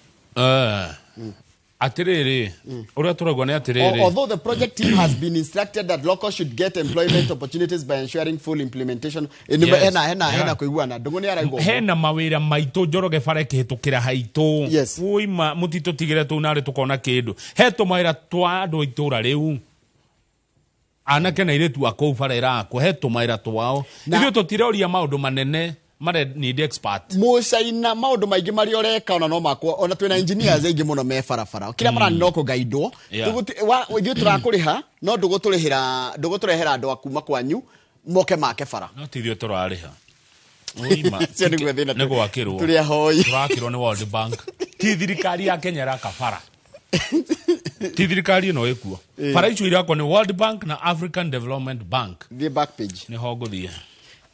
Speaker 2: Atĩrĩrĩ, ũrĩa tũraigua nĩ atĩrĩrĩ,
Speaker 5: Although the project team has been instructed that locals should get employment opportunities by ensuring full implementation. Hena hena kũiguana, Ndũng'ũ nĩ araigua ũguo.
Speaker 2: Hena mawĩra maitũ, Njoroge, bara ĩkĩhĩtũkĩra haitũ. Woima mũtitũtigĩre tũu narĩ tũkona kĩndũ he tũmawĩra twa andũ a itũra rĩu, anake na airĩtu a kũu bara ĩrakwo, he tũmawĩra twao. Ithuĩ tũtiroria maũndũ manene. Mare need expert.
Speaker 5: Mũcaina maũndũ maingĩ marĩa ũreka ona no makwo, ona twĩna engineers aingĩ mũno me barabara, kĩrĩa marani no kũgaindwo. Ithuĩ tũrakũrĩha, no ndũgũtũrĩhĩra, ndũgũtũrehera andũ a kuma kwanyu moke make bara.
Speaker 2: No ti ithuĩ tũrarĩha. Ũima.
Speaker 5: Ũcio nĩguo thĩna.
Speaker 2: Nĩ gwakĩrwo.
Speaker 5: Tũrĩ ahoi.
Speaker 2: Tũrakĩrwo nĩ World Bank. Ti thirikari ya Kenya ĩraka bara. Ti thirikari ĩno ĩkuo. Bara icio irakwo nĩ World Bank na African Development Bank.
Speaker 5: Thiĩ back page.
Speaker 2: Nĩho ngũthiĩ.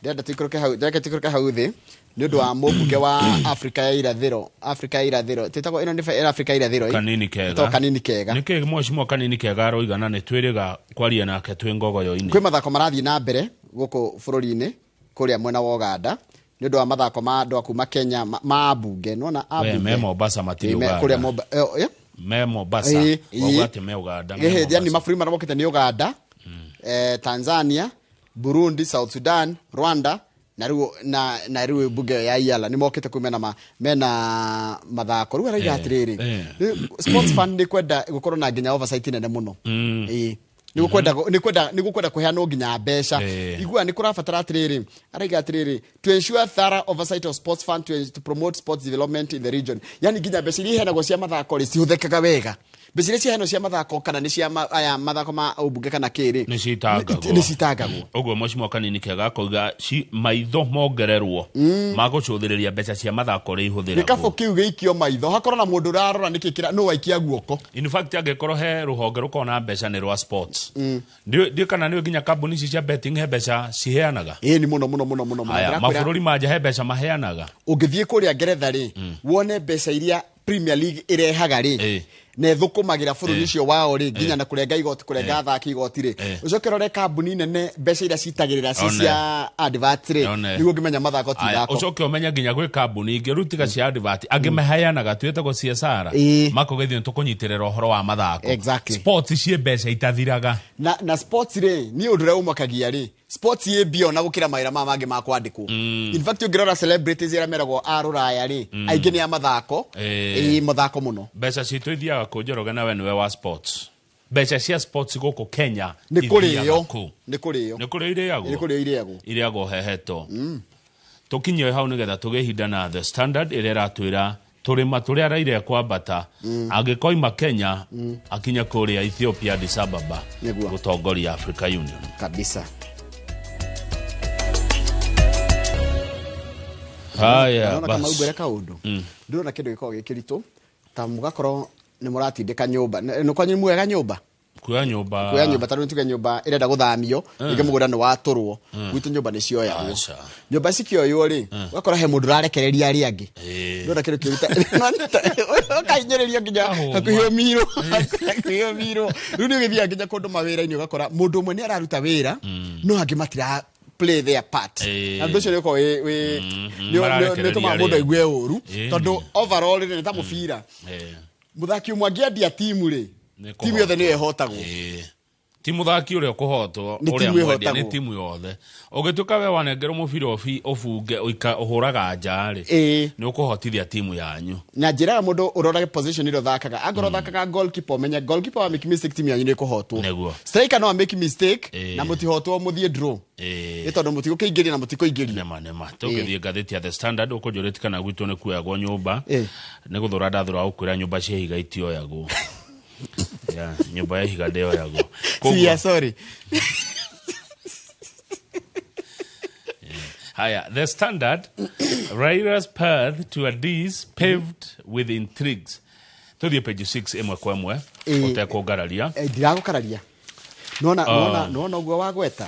Speaker 5: Ndĩrenda tũikũrũke hau, ndĩreka tũikũrũke hau thĩ nĩ ũndũ wa mũmbunge wa Afrika ya Irathĩro, Afrika ya Irathĩro twĩtagwo ĩno nĩ Afrika ya Irathĩro, ĩ?
Speaker 2: Kanini Kega.
Speaker 5: Ĩtagwo Kanini Kega.
Speaker 2: Nĩkĩ mheshimiwa Kanini Kega aroiga na nĩ twĩrĩga kwaria nake twĩ ngogoyo-inĩ?
Speaker 5: Kwĩ mathako marathiĩ na mbere gũkũ bũrũri-inĩ kũrĩa mwena wa Uganda nĩ ũndũ wa mathako ma andũ a kuma Kenya ma ambunge. Nĩwona
Speaker 2: We,
Speaker 5: ambunge
Speaker 2: me Mombasa matirĩ
Speaker 5: Ĩ,
Speaker 2: Uganda.
Speaker 5: kũrĩa eh?
Speaker 2: Me Mombasa. Wauga atĩ me Uganda, me
Speaker 5: Ĩhĩ, yani
Speaker 2: Mombasa.
Speaker 5: mabũrũri marĩa mokĩte nĩ Uganda, Tanzania, Burundi, South Sudan, Rwanda na rĩu na rĩu bunge ya Iala nĩ mokĩte kũu mena mathako. Rĩu arauga atĩrĩrĩ, rĩu sports fund nĩ kwenda gũkorwo na nginya oversight nene mũno. Ĩĩ. Nĩ gũkwenda nĩ kwenda nĩ gũkwenda kũheanwo nginya mbeca. Igua nĩ kũrabatara atĩrĩrĩ, arauga atĩrĩrĩ, to ensure thorough oversight of sports fund to promote sports development in the region. Yani nginya mbeca iria iheanagwo cia mathako rĩ cihũthĩkaga wega. Mbeca iria ciheanagwo cia mathako kana nĩ cia aya mathako ma ũmbunge kana kĩrĩ,
Speaker 2: Nĩ citangagwo.
Speaker 5: Nĩ citangagwo.
Speaker 2: Ũguo mheshimiwa Kanini Kega akauga maitho mongererwo ma gũcũthĩrĩria mbeca cia mathako ũrĩa ihũthĩragwo.
Speaker 5: Gĩkabũ kĩu gĩikio maitho, hakorwo na mũndũ ũrarora nĩkĩ kĩra, nũ waikia guoko.
Speaker 2: In fact, angĩkorwo he rũhonge rũkoragwo na mbeca nĩ rwa sports. Ndiũ kana nĩũĩ nginya kambuni ici cia betting he mbeca ciheanaga?
Speaker 5: Ĩĩ, nĩ mũno, mũno, mũno, mũno, mũno.
Speaker 2: Aya,
Speaker 5: Ndĩrakwĩra
Speaker 2: mabũrũri ma nja he mbeca maheanaga?
Speaker 5: Ũngĩthiĩ kũrĩa Ngeretha rĩ, wone mbeca iria Premier League ĩrehaga rĩ, na ĩthũkũmagĩra bũrũri ũcio wao rĩ, nginya na kũrenga igoti, kũrenga athaki igoti rĩ. Ũcoke ũrore kambuni nene mbeca iria citagĩrĩra ci cia advert rĩ, nĩguo ũngĩmenya mathako ti
Speaker 2: Aya,
Speaker 5: ithako.
Speaker 2: ũcoke ũmenye nginya gwĩ kambuni ingĩ rĩu tiga cia advert, angĩ maheanaga twĩtagwo CSR, makauga ithuĩ nĩtũkũnyitĩrĩra ũhoro wa mathako. Sports ciĩ mbeca itathiraga.
Speaker 5: Na sports rĩ, niĩ ũndũ ũrĩa ũmakagia rĩ, sports ĩ mbia ona gũkĩra mawĩra maya mangĩ ma kwandĩkwo. In fact, ũngĩrora celebrities arĩa meragwo a rũraya rĩ, aingĩ nĩ a mathako. Ĩ, mathako mũno.
Speaker 2: Mbeca citũ ithiaga kũ, Njoroge, na we nĩwe wa sports. Mbeca cia sports gũkũ Kenya
Speaker 5: Nĩ
Speaker 2: ithiaga
Speaker 5: kũrĩo.
Speaker 2: kũ?
Speaker 5: Nĩ kũrĩo.
Speaker 2: Nĩ kũrĩo irĩagwo?
Speaker 5: Nĩ kũrĩo irĩagwo.
Speaker 2: Irĩagwo heheto. Tũkinye hau nĩgetha tũgĩe ihinda na The Standard ĩrĩa ĩratwĩra tũrĩma tũrĩa Raila ekwambata angĩkoima Kenya akinye kũrĩa Ethiopia, Addis Ababa, gũtongoria Africa Union.
Speaker 5: Kabisa.
Speaker 2: Haya,
Speaker 5: Naona kama
Speaker 2: bas.
Speaker 5: ugwere kaundu. Ndĩrona kĩndũ gĩkoragwo gĩ kĩritũ ta mũgakorwo nĩ mũratindĩka nyũmba. Nĩ kwanyu muoyaga nyũmba?
Speaker 2: Kuoya nyũmba.
Speaker 5: Kuoya nyũmba, tondũ nĩtuge nyũmba ĩrenda gũthamio, rĩngĩ mũgũnda nĩ watũrwo. Gwitũ nyũmba nĩ cioyagwo.
Speaker 2: Aca.
Speaker 5: Nyũmba cikĩoywo rĩ, ũgakora he mũndũ ũrarekereria arĩa angĩ. Ndĩrona kĩndũ kĩu ũkahinyĩrĩrio nginya
Speaker 2: Kahũma.
Speaker 5: hakuhĩ ũmirwo. Hakuhĩ ũmirwo. Rĩu nĩ ũgĩthiaga nginya kũndũ mawĩra-inĩ ũgakora mũndũ ũmwe nĩ araruta wĩra, no angĩ matira play their part. Na ũndũ ũcio nĩ ũkoragwo wĩ
Speaker 2: Mararekereria
Speaker 5: nĩ ũtũmaga mũndũ
Speaker 2: arĩa.
Speaker 5: aigue ũru, tondũ overall rĩ, nĩ ta mũbira. Mũthaki ũmwe angĩendia timu rĩ,
Speaker 2: Nĩ
Speaker 5: timu yothe nĩyo
Speaker 2: kũhotwo.
Speaker 5: ĩhotagwo.
Speaker 2: Ti mũthaki ũrĩa ũkũhotwo,
Speaker 5: Nĩ
Speaker 2: ũrĩa
Speaker 5: timu
Speaker 2: mwendia, nĩ
Speaker 5: ĩhotagwo.
Speaker 2: timu yothe. Ũngĩtuĩka we wanengerwo mũbira ũbunge, ũhũraga nja rĩ, nĩ ũkũhotithia timu yanyu.
Speaker 5: Na njĩraga mũndũ ũrorage position ĩrĩa ũthakaga. Angorwo ũthakaga goalkeeper, ũmenye goalkeeper wa make mistake timu yanyu nĩ ĩkũhotwo. Striker no make mistake na mũtihotwo mũthiĩ draw. Nĩ tondũ mũtigũkĩingĩria na mũtikũingĩria.
Speaker 2: Nĩma, nĩma. Tũngĩthiĩ ngathĩti ya The Standard, ũkũnjũrĩtie kana gwitũ nĩ kuoyagwo nyũmba. Nĩ gũthũra ndathũra gũkwĩra nyũmba cia ihiga itioyagwo. Ya, nyũmba ya ihiga ndĩoyagwo.
Speaker 5: Cia, sorry.
Speaker 2: Haya, The Standard, Raila's path to Addis paved with intrigues. Tuthiĩ page 6 ĩmwe kwa ĩmwe, ũtekũngararia.
Speaker 5: Ndiragũkararia. Nona ũguo wagweta.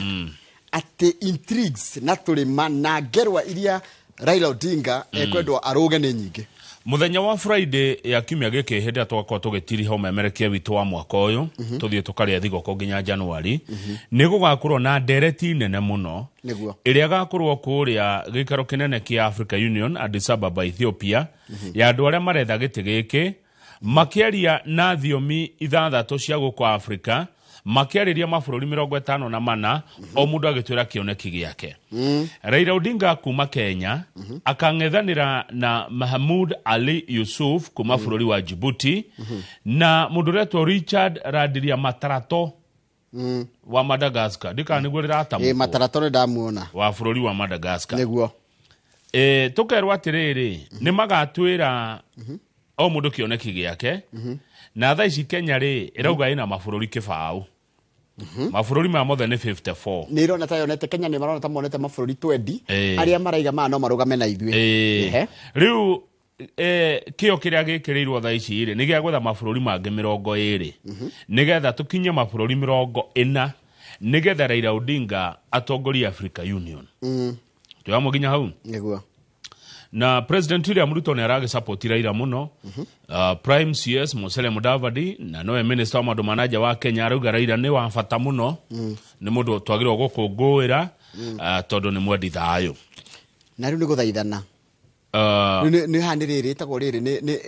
Speaker 5: Atĩ intrigues na tũrĩma na ngerwa iria Raila Odinga ekwendwo arũge nĩ nyingĩ.
Speaker 2: Mũthenya wa Friday ya kiumia gĩkĩ hĩndĩ ĩrĩa tũgakorwo tũgĩtiriha ũmemerekia witũ wa mwaka ũyũ, tũthiĩ tũkarĩa thigũkũ nginya January, nĩ gũgakorwo na ndereti nene mũno ĩrĩa ĩgakorwo kũrĩa gĩikaro kĩnene kĩa Africa Union Addis Ababa, Ethiopia, ya andũ arĩa maretha gĩtĩ gĩkĩ makĩaria na thiomi ithathatũ cia gũkũ Africa, makĩarĩria mabũrũri 54, o mũndũ agĩtwĩra kĩoneki gĩake. Raila Odinga kuma Kenya akang'ethanĩra na Mahmoud Ali Yusuf kuma bũrũri wa Djibouti, na mũndũ ũretwo Richard Radiria Matarato wa Madagascar. Ndikana nĩguo rĩratamũkwo.
Speaker 5: Matarato nĩ ndamuona.
Speaker 2: Wa bũrũri wa Madagascar.
Speaker 5: Nĩguo.
Speaker 2: Tũkerwo atĩrĩrĩ, nĩ magatwĩra o mũndũ kĩoneki gĩake. Na thaa ici Kenya rĩ, ĩrauga ĩna mabũrũri kĩbaũ. Mabũrũri maya mothe nĩ 54.
Speaker 5: Nä irona ta yonete Kenya, nä marona ta monete mabũrũri 20 arĩa maraiga maya no marũgame na ithuĩ.
Speaker 2: Rĩu kĩo kĩrĩa gĩkĩrĩirwo thaa ici rĩ, nĩ gĩa gwetha mabũrũri mangĩ 20, nĩgetha tũkinye mabũrũri 40, nĩgetha Raila Odinga atongorie Africa Union. Twĩ nginya hau.
Speaker 5: Nĩguo.
Speaker 2: Na President William Ruto nĩ aragĩsupport Raila mũno. Prime CS Musalia Mudavadi, na nowe minister wa maũndũ ma nanja wa Kenya, arauga Raila nĩ wa bata mũno, nĩ mũndũ twagĩrĩirwo gũkũngũĩra, tondũ nĩ mwendi thayũ.
Speaker 5: Na rĩu nĩ gũthaithana. Rĩu nĩ haha nĩ rĩrĩ ĩtagwo rĩrĩ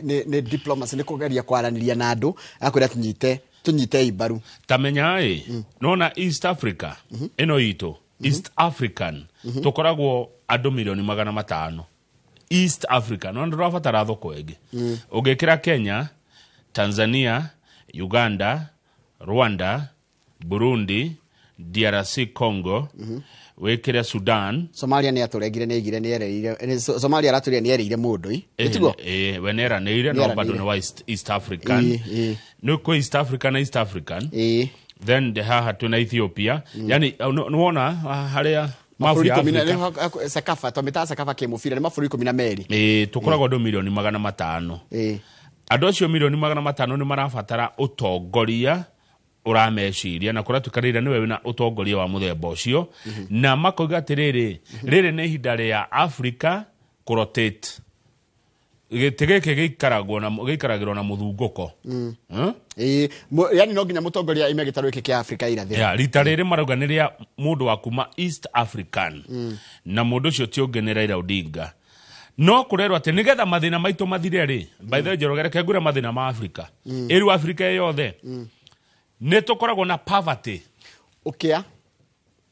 Speaker 5: nĩ diplomacy, nĩ kũgeria kwaranĩria na andũ akwĩra tũnyite mbaru.
Speaker 2: Ta menya ĩ, nona East Africa ĩno itũ, East African, tũkoragwo andũ milioni 500 East Africa. No ndũrabatara thoko ĩngĩ. Ũngĩkĩra Kenya, Tanzania, Uganda, Rwanda, Burundi, DRC Congo, wĩkĩre Sudan.
Speaker 5: Somalia nĩ atũregire, nĩ aigire, nĩ ereire Somalia aratũrire, nĩ ereire mũndũ i. Tiguo?
Speaker 2: We nĩeranĩire, no
Speaker 5: Nĩeranĩire.
Speaker 2: bado nĩ wa East African. Nĩ kwĩ East Africa na East African. Then the haha twĩna Ethiopia, yani nĩwona harĩa mabu
Speaker 5: Mabũrũri
Speaker 2: ya
Speaker 5: ikũmi na
Speaker 2: Africa.
Speaker 5: CECAFA, twamĩtaga CECAFA kĩmũbira, nĩ mabũrũri 12.
Speaker 2: Tũkoragwo andũ milioni 500. Andũ acio milioni 500 nĩ marabatara ũtongoria ũrameciria, na kũratuĩka Raila nĩwe wĩna ũtongoria wa mũthemba ũcio. Na makoiga atĩrĩrĩ, rĩrĩ nĩ ihinda rĩa Africa kũrotate gĩtĩ gĩkĩ gĩikaragwo na gĩikaragĩrwo na mũthungũko.
Speaker 5: Ĩĩ, yani no nginya mũtongoria aime gĩtarũ gĩkĩ kĩa Afrika irathĩro.
Speaker 2: Ya, rita rĩrĩ marauga nĩ rĩa mũndũ wa kuma East African, na mũndũ ũcio ti ũngĩ nĩ Raila Odinga. No kũrerwo atĩ nĩgetha mathĩna maitũ mathire rĩ, by the way, Njoroge, reke ngwĩre mathĩna ma Africa. Ĩrĩu Africa yothe nĩ tũkoragwo na poverty,
Speaker 5: ũkĩa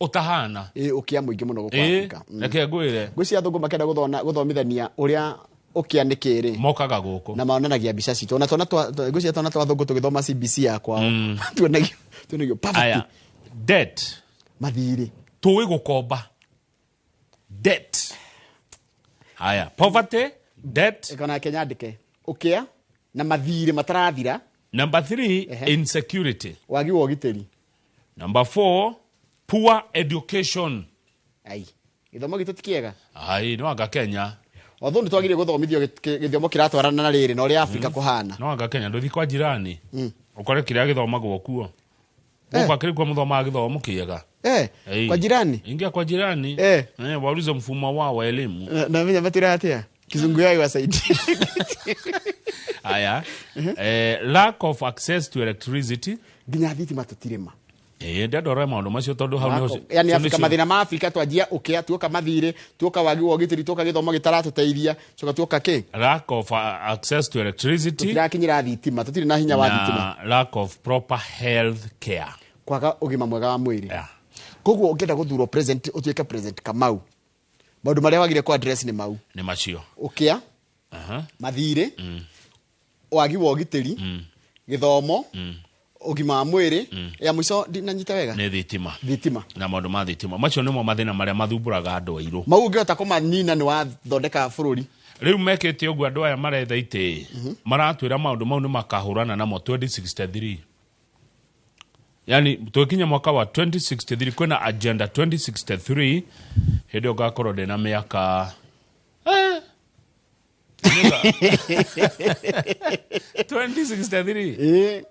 Speaker 2: ũtahana.
Speaker 5: Ĩĩ, ũkĩa mũingĩ mũno gũkũ Afrika.
Speaker 2: Reke ngwĩre.
Speaker 5: Ngwĩciria athũngũ makĩenda gũthomithania ũrĩa ũkĩa nĩ kĩrĩ,
Speaker 2: mokaga gũkũ
Speaker 5: na monanagia mbica citũ, ona twana ngwĩciria twana twa athũngũ tũgĩthoma CBC ya kwao tuonagio poverty.
Speaker 2: Aya, debt.
Speaker 5: Mathirĩ.
Speaker 2: Tũĩ gũkomba, debt. Haya, poverty, debt.
Speaker 5: Ĩkona Kenya ndĩke ũkĩa na mathirĩ matarathira.
Speaker 2: Number 3, insecurity.
Speaker 5: Wagi wa ũgitĩri.
Speaker 2: Number 4, poor education.
Speaker 5: Ai, gĩthomo gitũ ti kĩega.
Speaker 2: Ai, no anga Kenya.
Speaker 5: Although nĩ twagĩrĩire gũthomithio gĩthomo kĩratwarana na rĩrĩ na ũrĩa Afrika kũhana.
Speaker 2: No anga Kenya ndũthi kwa jirani ũkore kĩrĩa gĩthomagwo kuo, gũkũ akĩrĩ kuo mũthomaga gĩthomo kĩega.
Speaker 5: Kwa jirani.
Speaker 2: Ingia kwa jirani, waulize mfumo wao wa elimu.
Speaker 5: Na menya matira atĩa kizungu yao iwasaidie.
Speaker 2: Aya, lack of access to electricity.
Speaker 5: Nginya thitima tũtirĩma.
Speaker 2: Ndendore maũndũ macio tondũ hau nĩho
Speaker 5: Yani Afrika, mathĩna ma Afrika, twanjia ũkĩa, tuoka mathirĩ, tuoka wagi wa ũgitĩri, tuoka gĩthomo gĩtaratũteithia, coka tuoka kĩ?
Speaker 2: Lack of access to electricity.
Speaker 5: Tũtirakinyĩra thitima, tũtirĩ na hinya wa thitima.
Speaker 2: Na lack of proper health care.
Speaker 5: Kwaga ũgima mwega wa mwĩrĩ. Koguo ũngĩenda gũthurwo president, ũtuĩke President Kamau, maũndũ marĩa wagire kũ address nĩ mau.
Speaker 2: Nĩ macio.
Speaker 5: Ũkĩa, mathirĩ, wagi wa ũgitĩri, gĩthomo, ũgima wa mwĩrĩ, ya mũico ndinanyita wega.
Speaker 2: Nĩ thitima.
Speaker 5: Thitima.
Speaker 2: Na maũndũ ma thitima macio nĩmo mathĩna marĩa mathumbũraga andũ airũ.
Speaker 5: Mau ũngĩhota kũmanina nĩ wathondeka bũrũri.
Speaker 2: Rĩu mekĩte ũguo, andũ aya maretha itĩ maratwĩra maũndũ mau nĩ makahũrana namo 2063, yani tũgĩkinya mwaka wa 2063, kwĩna agenda 2063. Hĩndĩ ĩyo ngakorwo ndĩna mĩaka 2063.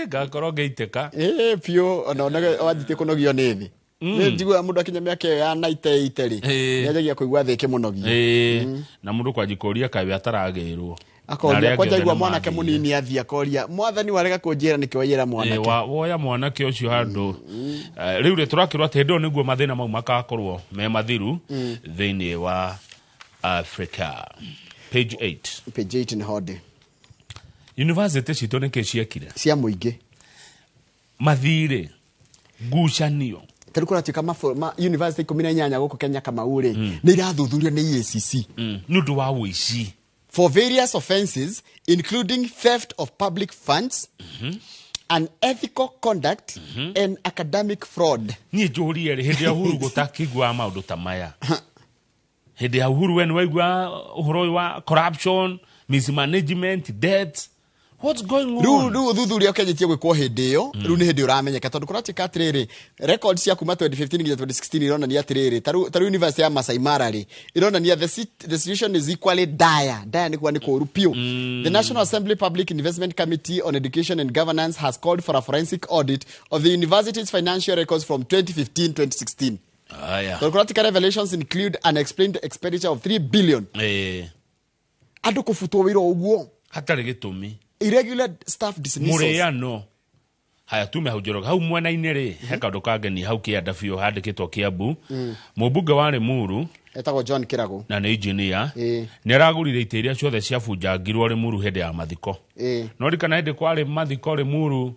Speaker 2: Ngakorwo ngĩitĩka.
Speaker 5: Ĩĩ biũ, ona onage wanjĩtie kũnogio nĩ thĩ. Nĩ njiguaga mũndũ akinya mĩaka ĩyo ya 98 rĩ, nĩanjagia kũigua thĩ ĩkĩmũnogia.
Speaker 2: Na mũndũ kwanji kũria kaĩ we ataragĩrwo.
Speaker 5: Akoria
Speaker 2: Na arĩa
Speaker 5: kwanja
Speaker 2: angĩ
Speaker 5: igua
Speaker 2: othe
Speaker 5: mwanake
Speaker 2: nĩmathire.
Speaker 5: Mũnini athiĩ akoria mwathani warega kũnjĩra nĩkĩ waiyĩra mwanake.
Speaker 2: Woya mwanake ũcio handũ. Rĩu rĩ, tũrakĩrwo atĩ hĩndĩ ĩyo nĩguo mathĩna mau makakorwo me mathiru thĩinĩ wa Africa. Page 8.
Speaker 5: Page 8 nĩ honde.
Speaker 2: University citũ nĩkĩ ciekire?
Speaker 5: Cia mũingĩ.
Speaker 2: Mathirĩ, ngucanio.
Speaker 5: Tarĩu kũratuĩka university 18 gũkũ Kenya, Kamau rĩ, nĩ irathuthurio nĩ EACC
Speaker 2: nĩ ũndũ wa ũici.
Speaker 5: For various offenses including theft of public funds, unethical conduct and academic fraud.
Speaker 2: Niĩ njũrie rĩ, hĩndĩ ya Uhuru gũtakĩiguaga maũndũ ta maya? Hĩndĩ ya Uhuru we nĩwaigua ũhoro ũyũ wa corruption, mismanagement, debt. What's going on?
Speaker 5: Rĩu ũthuthuria ũkĩanjĩtie gwĩkwo hĩndĩ ĩyo. Rĩu nĩ hĩndĩ ũramenyeka tondũ kũratuĩka atĩrĩrĩ, record cia kuma 2015 nginya 2016 ironania atĩrĩrĩ, ta rĩu University ya Masai Mara rĩ, ironania the situation is equally dire. Dire nĩ kuga nĩ kũũru biũ. The National Assembly Public Investment Committee on Education and Governance has called for a forensic audit of the university's financial records from 2015-2016.
Speaker 2: Aya.
Speaker 5: Tondũ kũratuĩka revelations include unexplained expenditure of 3 billion, andũ kũbutwo wĩra ũguo
Speaker 2: hatarĩ gĩtũmi,
Speaker 5: irregular staff dismissals.
Speaker 2: Mũrĩano. Haya, tume hau, Njoroge. Hau mwena-inĩ rĩ, he kaũndũ kangenia hau kĩanda biũ handĩkĩtwo Kiambu. Mũmbunge wa Limuru
Speaker 5: etagwo John Kirago,
Speaker 2: na nĩ engineer, nĩ aragũrire itĩ iria ciothe ciabunjangirwo Limuru hĩndĩ ya mathiko. No rikana hĩndĩ kwarĩ mathiko Limuru,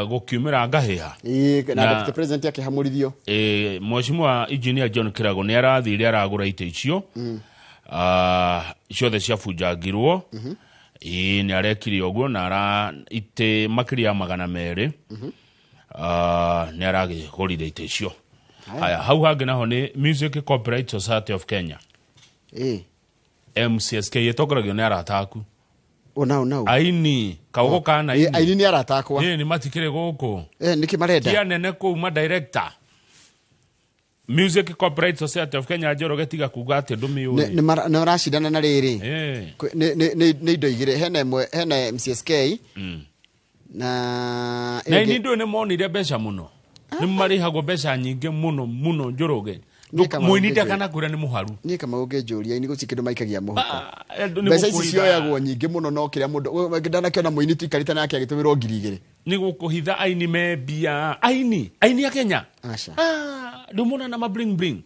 Speaker 2: gũkiumĩra ngahĩha.
Speaker 5: Na deputy president akĩhamũrithio.
Speaker 2: Mheshimiwa Engineer John Kirago nĩ arathire aragũra itĩ icio ciothe ciabunjangirwo. Ĩĩ, nĩ arekire ũguo na ara itĩ makĩria ya 200. Nĩ aragĩgũrire itĩ icio. Haya, hau hangĩ naho nĩ Music Copyright Society of Kenya, MCSK, ĩtongoragio nĩ arata aku.
Speaker 5: Onau nau.
Speaker 2: Aini kaũgũ kana aini.
Speaker 5: Aini nĩ arata akwa.
Speaker 2: Ĩĩ, nĩ matikĩrĩ gũkũ.
Speaker 5: Nĩkĩ marenda?
Speaker 2: Ti anene kũu, ma director Music Copyright Society of Kenya. Njoroge, tiga kuga atĩ ndũmĩũĩ.
Speaker 5: Nĩ maracindana na rĩrĩ, nĩ indo igĩrĩ, hena ĩmwe, hena MCSK na
Speaker 2: na ini ndũĩ nĩ monire mbeca mũno, nĩ marĩhagwo mbeca nyingĩ mũno mũno, Njoroge.
Speaker 5: Niĩ kama
Speaker 2: Mũini
Speaker 5: ũngĩnjũria-
Speaker 2: ndakana kwĩra nĩ mũharu.
Speaker 5: Niĩ kama ũngĩnjũria, ini gũtirĩ kĩndũ maikagia mũhuko.
Speaker 2: Andũ nĩ
Speaker 5: Mbeca ici
Speaker 2: gũkũitha.
Speaker 5: cioyagwo nyingĩ mũno, no kĩrĩa mũndũ ndanakĩona mũini tuikarĩte nake agĩtũmĩrwo 2000.
Speaker 2: Nĩ gũkũhitha. Aini membia, aini a Kenya.
Speaker 5: Aca.
Speaker 2: Ndũmona na ma bling bling,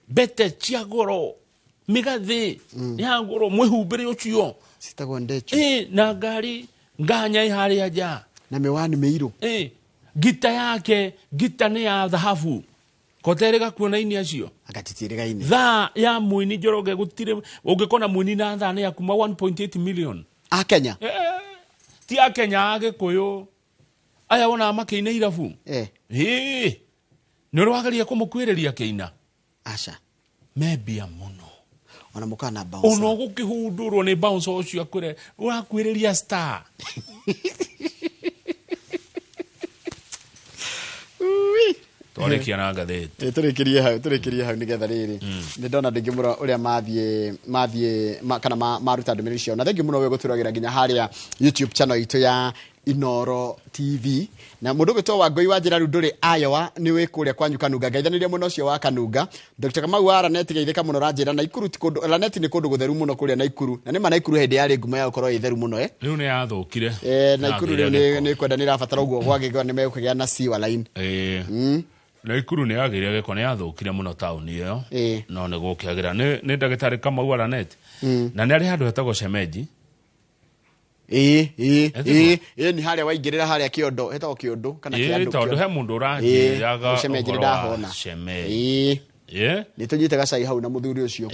Speaker 2: mbete cia goro, mĩgathĩ ya goro, mwĩhumbĩre ũcio.
Speaker 5: Citagwo ndechu.
Speaker 2: Na ngari nganya ĩ harĩa nja.
Speaker 5: Na mĩwani mĩirũ.
Speaker 2: Ngita yake, ngita nĩ ya thahabu koterĩ gakuona aini acio.
Speaker 5: Agatitĩrĩgaine.
Speaker 2: Thaa ya mũini, Njoroge, gũtirĩ ũngĩkona mũini na thaa nĩ ya kuma 1.8 million.
Speaker 5: A Kenya?
Speaker 2: Ti a Kenya, a Gĩkũyũ aya wonaga makĩina irabu. Ĩĩ, nĩ ũrĩ wageria kũmũkuĩrĩria kĩina?
Speaker 5: Aca.
Speaker 2: Membia mũno.
Speaker 5: Ona mũkaga na bouncer.
Speaker 2: Ona ũgũkĩhundũrwo nĩ bouncer ũcio akwĩre ũrakuĩrĩria star. Twarĩkia na ngathĩti.
Speaker 5: Tũrĩkĩrie hau nĩgetha rĩrĩ, nĩ ndona ndingĩ mũno ũrĩa mathiĩ kana maruta ndũmĩrĩri ciao, na thengiũ mũno we gũtũragĩra nginya harĩa YouTube channel itũ ya Inoro TV. Na mũndũ ũgwĩtwo Wangũi wa njĩra rĩu ndũrĩ Iowa, nĩ wĩ kũrĩa kwanyu Kanunga. Ngaithanĩria mũno ũcio wa Kanunga. Dr. Kamau wa Lanet, geithĩka mũno. Ranjĩra Naikuru ti kũndũ, Lanet nĩ kũndũ gũtheru mũno kũrĩa Naikuru, na nĩ ma Naikuru hĩndĩ yarĩ ngumo ya gũkorwo ĩ theru mũno.
Speaker 2: Rĩu nĩ yathũkire.
Speaker 5: Naikuru rĩu nĩ kwenda nĩ ĩrabatara ũguo gwagĩgwa nĩ megũkĩgĩa na sewer line.
Speaker 2: Naikuru nĩ yagĩire gĩko, nĩ yathũkire mũno taũni ĩyo. No nĩ gũkĩagĩra nĩ ndagĩtarĩ Kamau wa Lanet. Na nĩ arĩ handũ hetagwo Shemeji.
Speaker 5: Ĩĩ ĩĩ.
Speaker 2: Etĩkwo?
Speaker 5: Ĩĩ, nĩ harĩa waingĩrĩra harĩa kĩondo, hetagwo kĩondo kana kĩandũ?
Speaker 2: Tondũ he mũndũ ũranjĩraga
Speaker 5: Shemeji nĩ
Speaker 2: ũhoro wa
Speaker 5: ndahona.
Speaker 2: Shemeji.
Speaker 5: Nĩ tũnyite gacai hau na mũthuri ũcio.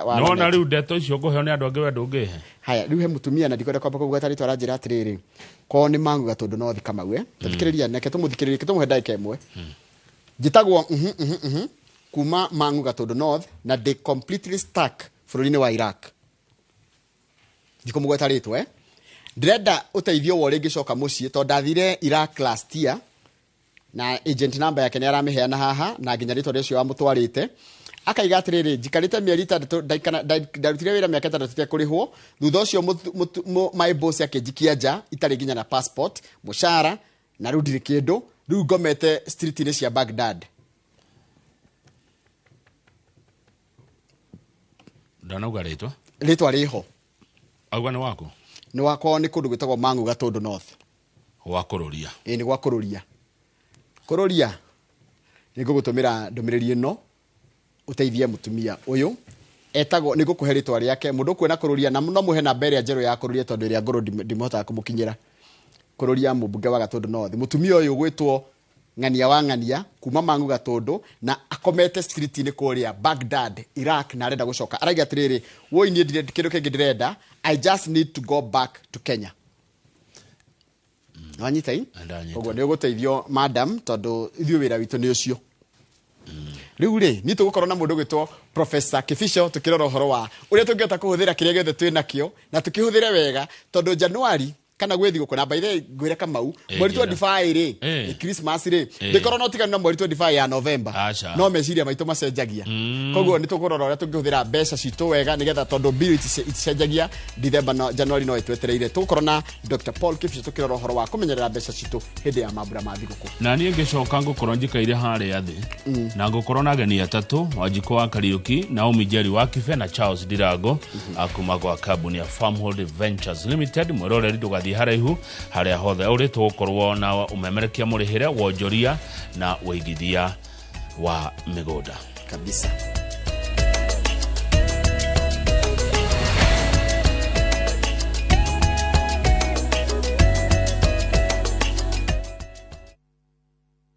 Speaker 5: Wa
Speaker 2: Nona
Speaker 5: Lanet.
Speaker 2: rĩu ndeto icio ngũheo nĩ andũ angĩ, we ndũngĩhe.
Speaker 5: Haya, rĩu he mũtumia na ndikwenda kwamba kũgweta rĩtwa, aranjĩra atĩrĩrĩ, ko nĩ manguga tondũ no thi Kamau, tathikĩrĩria, neke tũmũthikĩrĩrie, tũmũhe ndagĩka ĩmwe. Njĩtagwo kuma Mang'u Gatũndũ North, na ndĩ completely stuck bũrũri-inĩ wa Iraq. Ndikũmũgweta rĩtwa. Ndĩrenda ũteithio wa ũrĩa ingĩcoka mũciĩ tondũ ndathire Iraq last year, na agent number yake nĩ aramĩheana haha na nginya rĩtwa rĩa ũcio wamũtwarĩte. Akaiga atĩrĩrĩ, njikarĩte mĩeri 6, ndarutire wĩra mĩaka 6 itekũrĩhwo. Thutha ũcio my boss akĩnjikia nja itarĩ nginya na passport, mũcara, na rĩu ndirĩ kĩndũ. Rĩu ngomete street-inĩ cia Baghdad.
Speaker 2: Ndanauga rĩtwa.
Speaker 5: Rĩtwa rĩho.
Speaker 2: Auga nĩ waku.
Speaker 5: Nĩ wakwa, nĩ kũndũ gwĩtagwo Mang'u Gatũndũ North.
Speaker 2: Wa kũrũria.
Speaker 5: Ĩĩ, nĩ gwa kũrũria. Kũrũria, nĩ ngũgũtũmĩra ndũmĩrĩri ĩno ũteithie mũtumia ũyũ etagwo, nĩ ngũkũhe rĩtwa rĩake, mũndũ ũkuona kũrũria, na no mũhe namba ĩrĩa njerũ ya kũrũria tondũ ĩrĩa ngũrũ ndimũhotaga kũmũkinyĩra. Kũrũria, mũmbunge wa Gatũndũ North, mũtumia ũyũ gwĩtwo Ng'ania wa Ng'ania kuma Mang'u Gatũndũ, na akomete street-inĩ kũrĩa Baghdad, Iraq, na arenda gũcoka. Araiga atĩrĩrĩ, woi, niĩ ndirĩ kĩndũ kĩngĩ ndĩrenda, I just need to go back to Kenya. Wanyita i?
Speaker 2: Ndanyita.
Speaker 5: Koguo nĩ ũgũteithio, madam, tondũ ithuĩ wĩra witũ nĩ ũcio. Rĩu rĩ, niĩ tũgũkorwo na mũndũ ũgwĩtwo Professor Kibicho tũkĩrora ũhoro wa ũrĩa tũngĩhota kũhũthĩra kĩrĩa gĩothe twĩ nakĩo na tũkĩhũthĩre wega, tondũ Januari kana gwĩ thigũkũ na by the way, ngwĩre Kamau, mweri
Speaker 2: njĩra.
Speaker 5: 25 rĩ, nĩ Christmas rĩ, ndĩkorwo no ũtiganu na mweri 25 ya November.
Speaker 2: Aca.
Speaker 5: No meciria maitũ macenjagia. Koguo nĩ tũkũrora ũrĩa tũngĩhũthĩra mbeca citũ wega, nĩgetha tondũ bill iticenjagia December no January no ĩtwetereire. Tũgũkorwo na Dr. Paul Kibicho tũkĩrora ũhoro wa kũmenyerera mbeca citũ hĩndĩ ya mambura ma thigũkũ.
Speaker 2: Na niĩ ngĩcoka ngũkorwo njikaire harĩa thĩ na ngũkorwo na ageni atatũ: Wanjikũ wa Kariũki, Naomi Njeri wa Kibe na Charles Ndirango akuma gwa kambuni ya Farmhold Ventures Limited. Mwĩroreri, ndũgathiĩ haraihu, harĩa hothe ũrĩ tũgũkorwo na ũmemerekia mũrĩhĩre, wonjoria na wĩigithia wa mĩgũnda.
Speaker 5: Kabisa.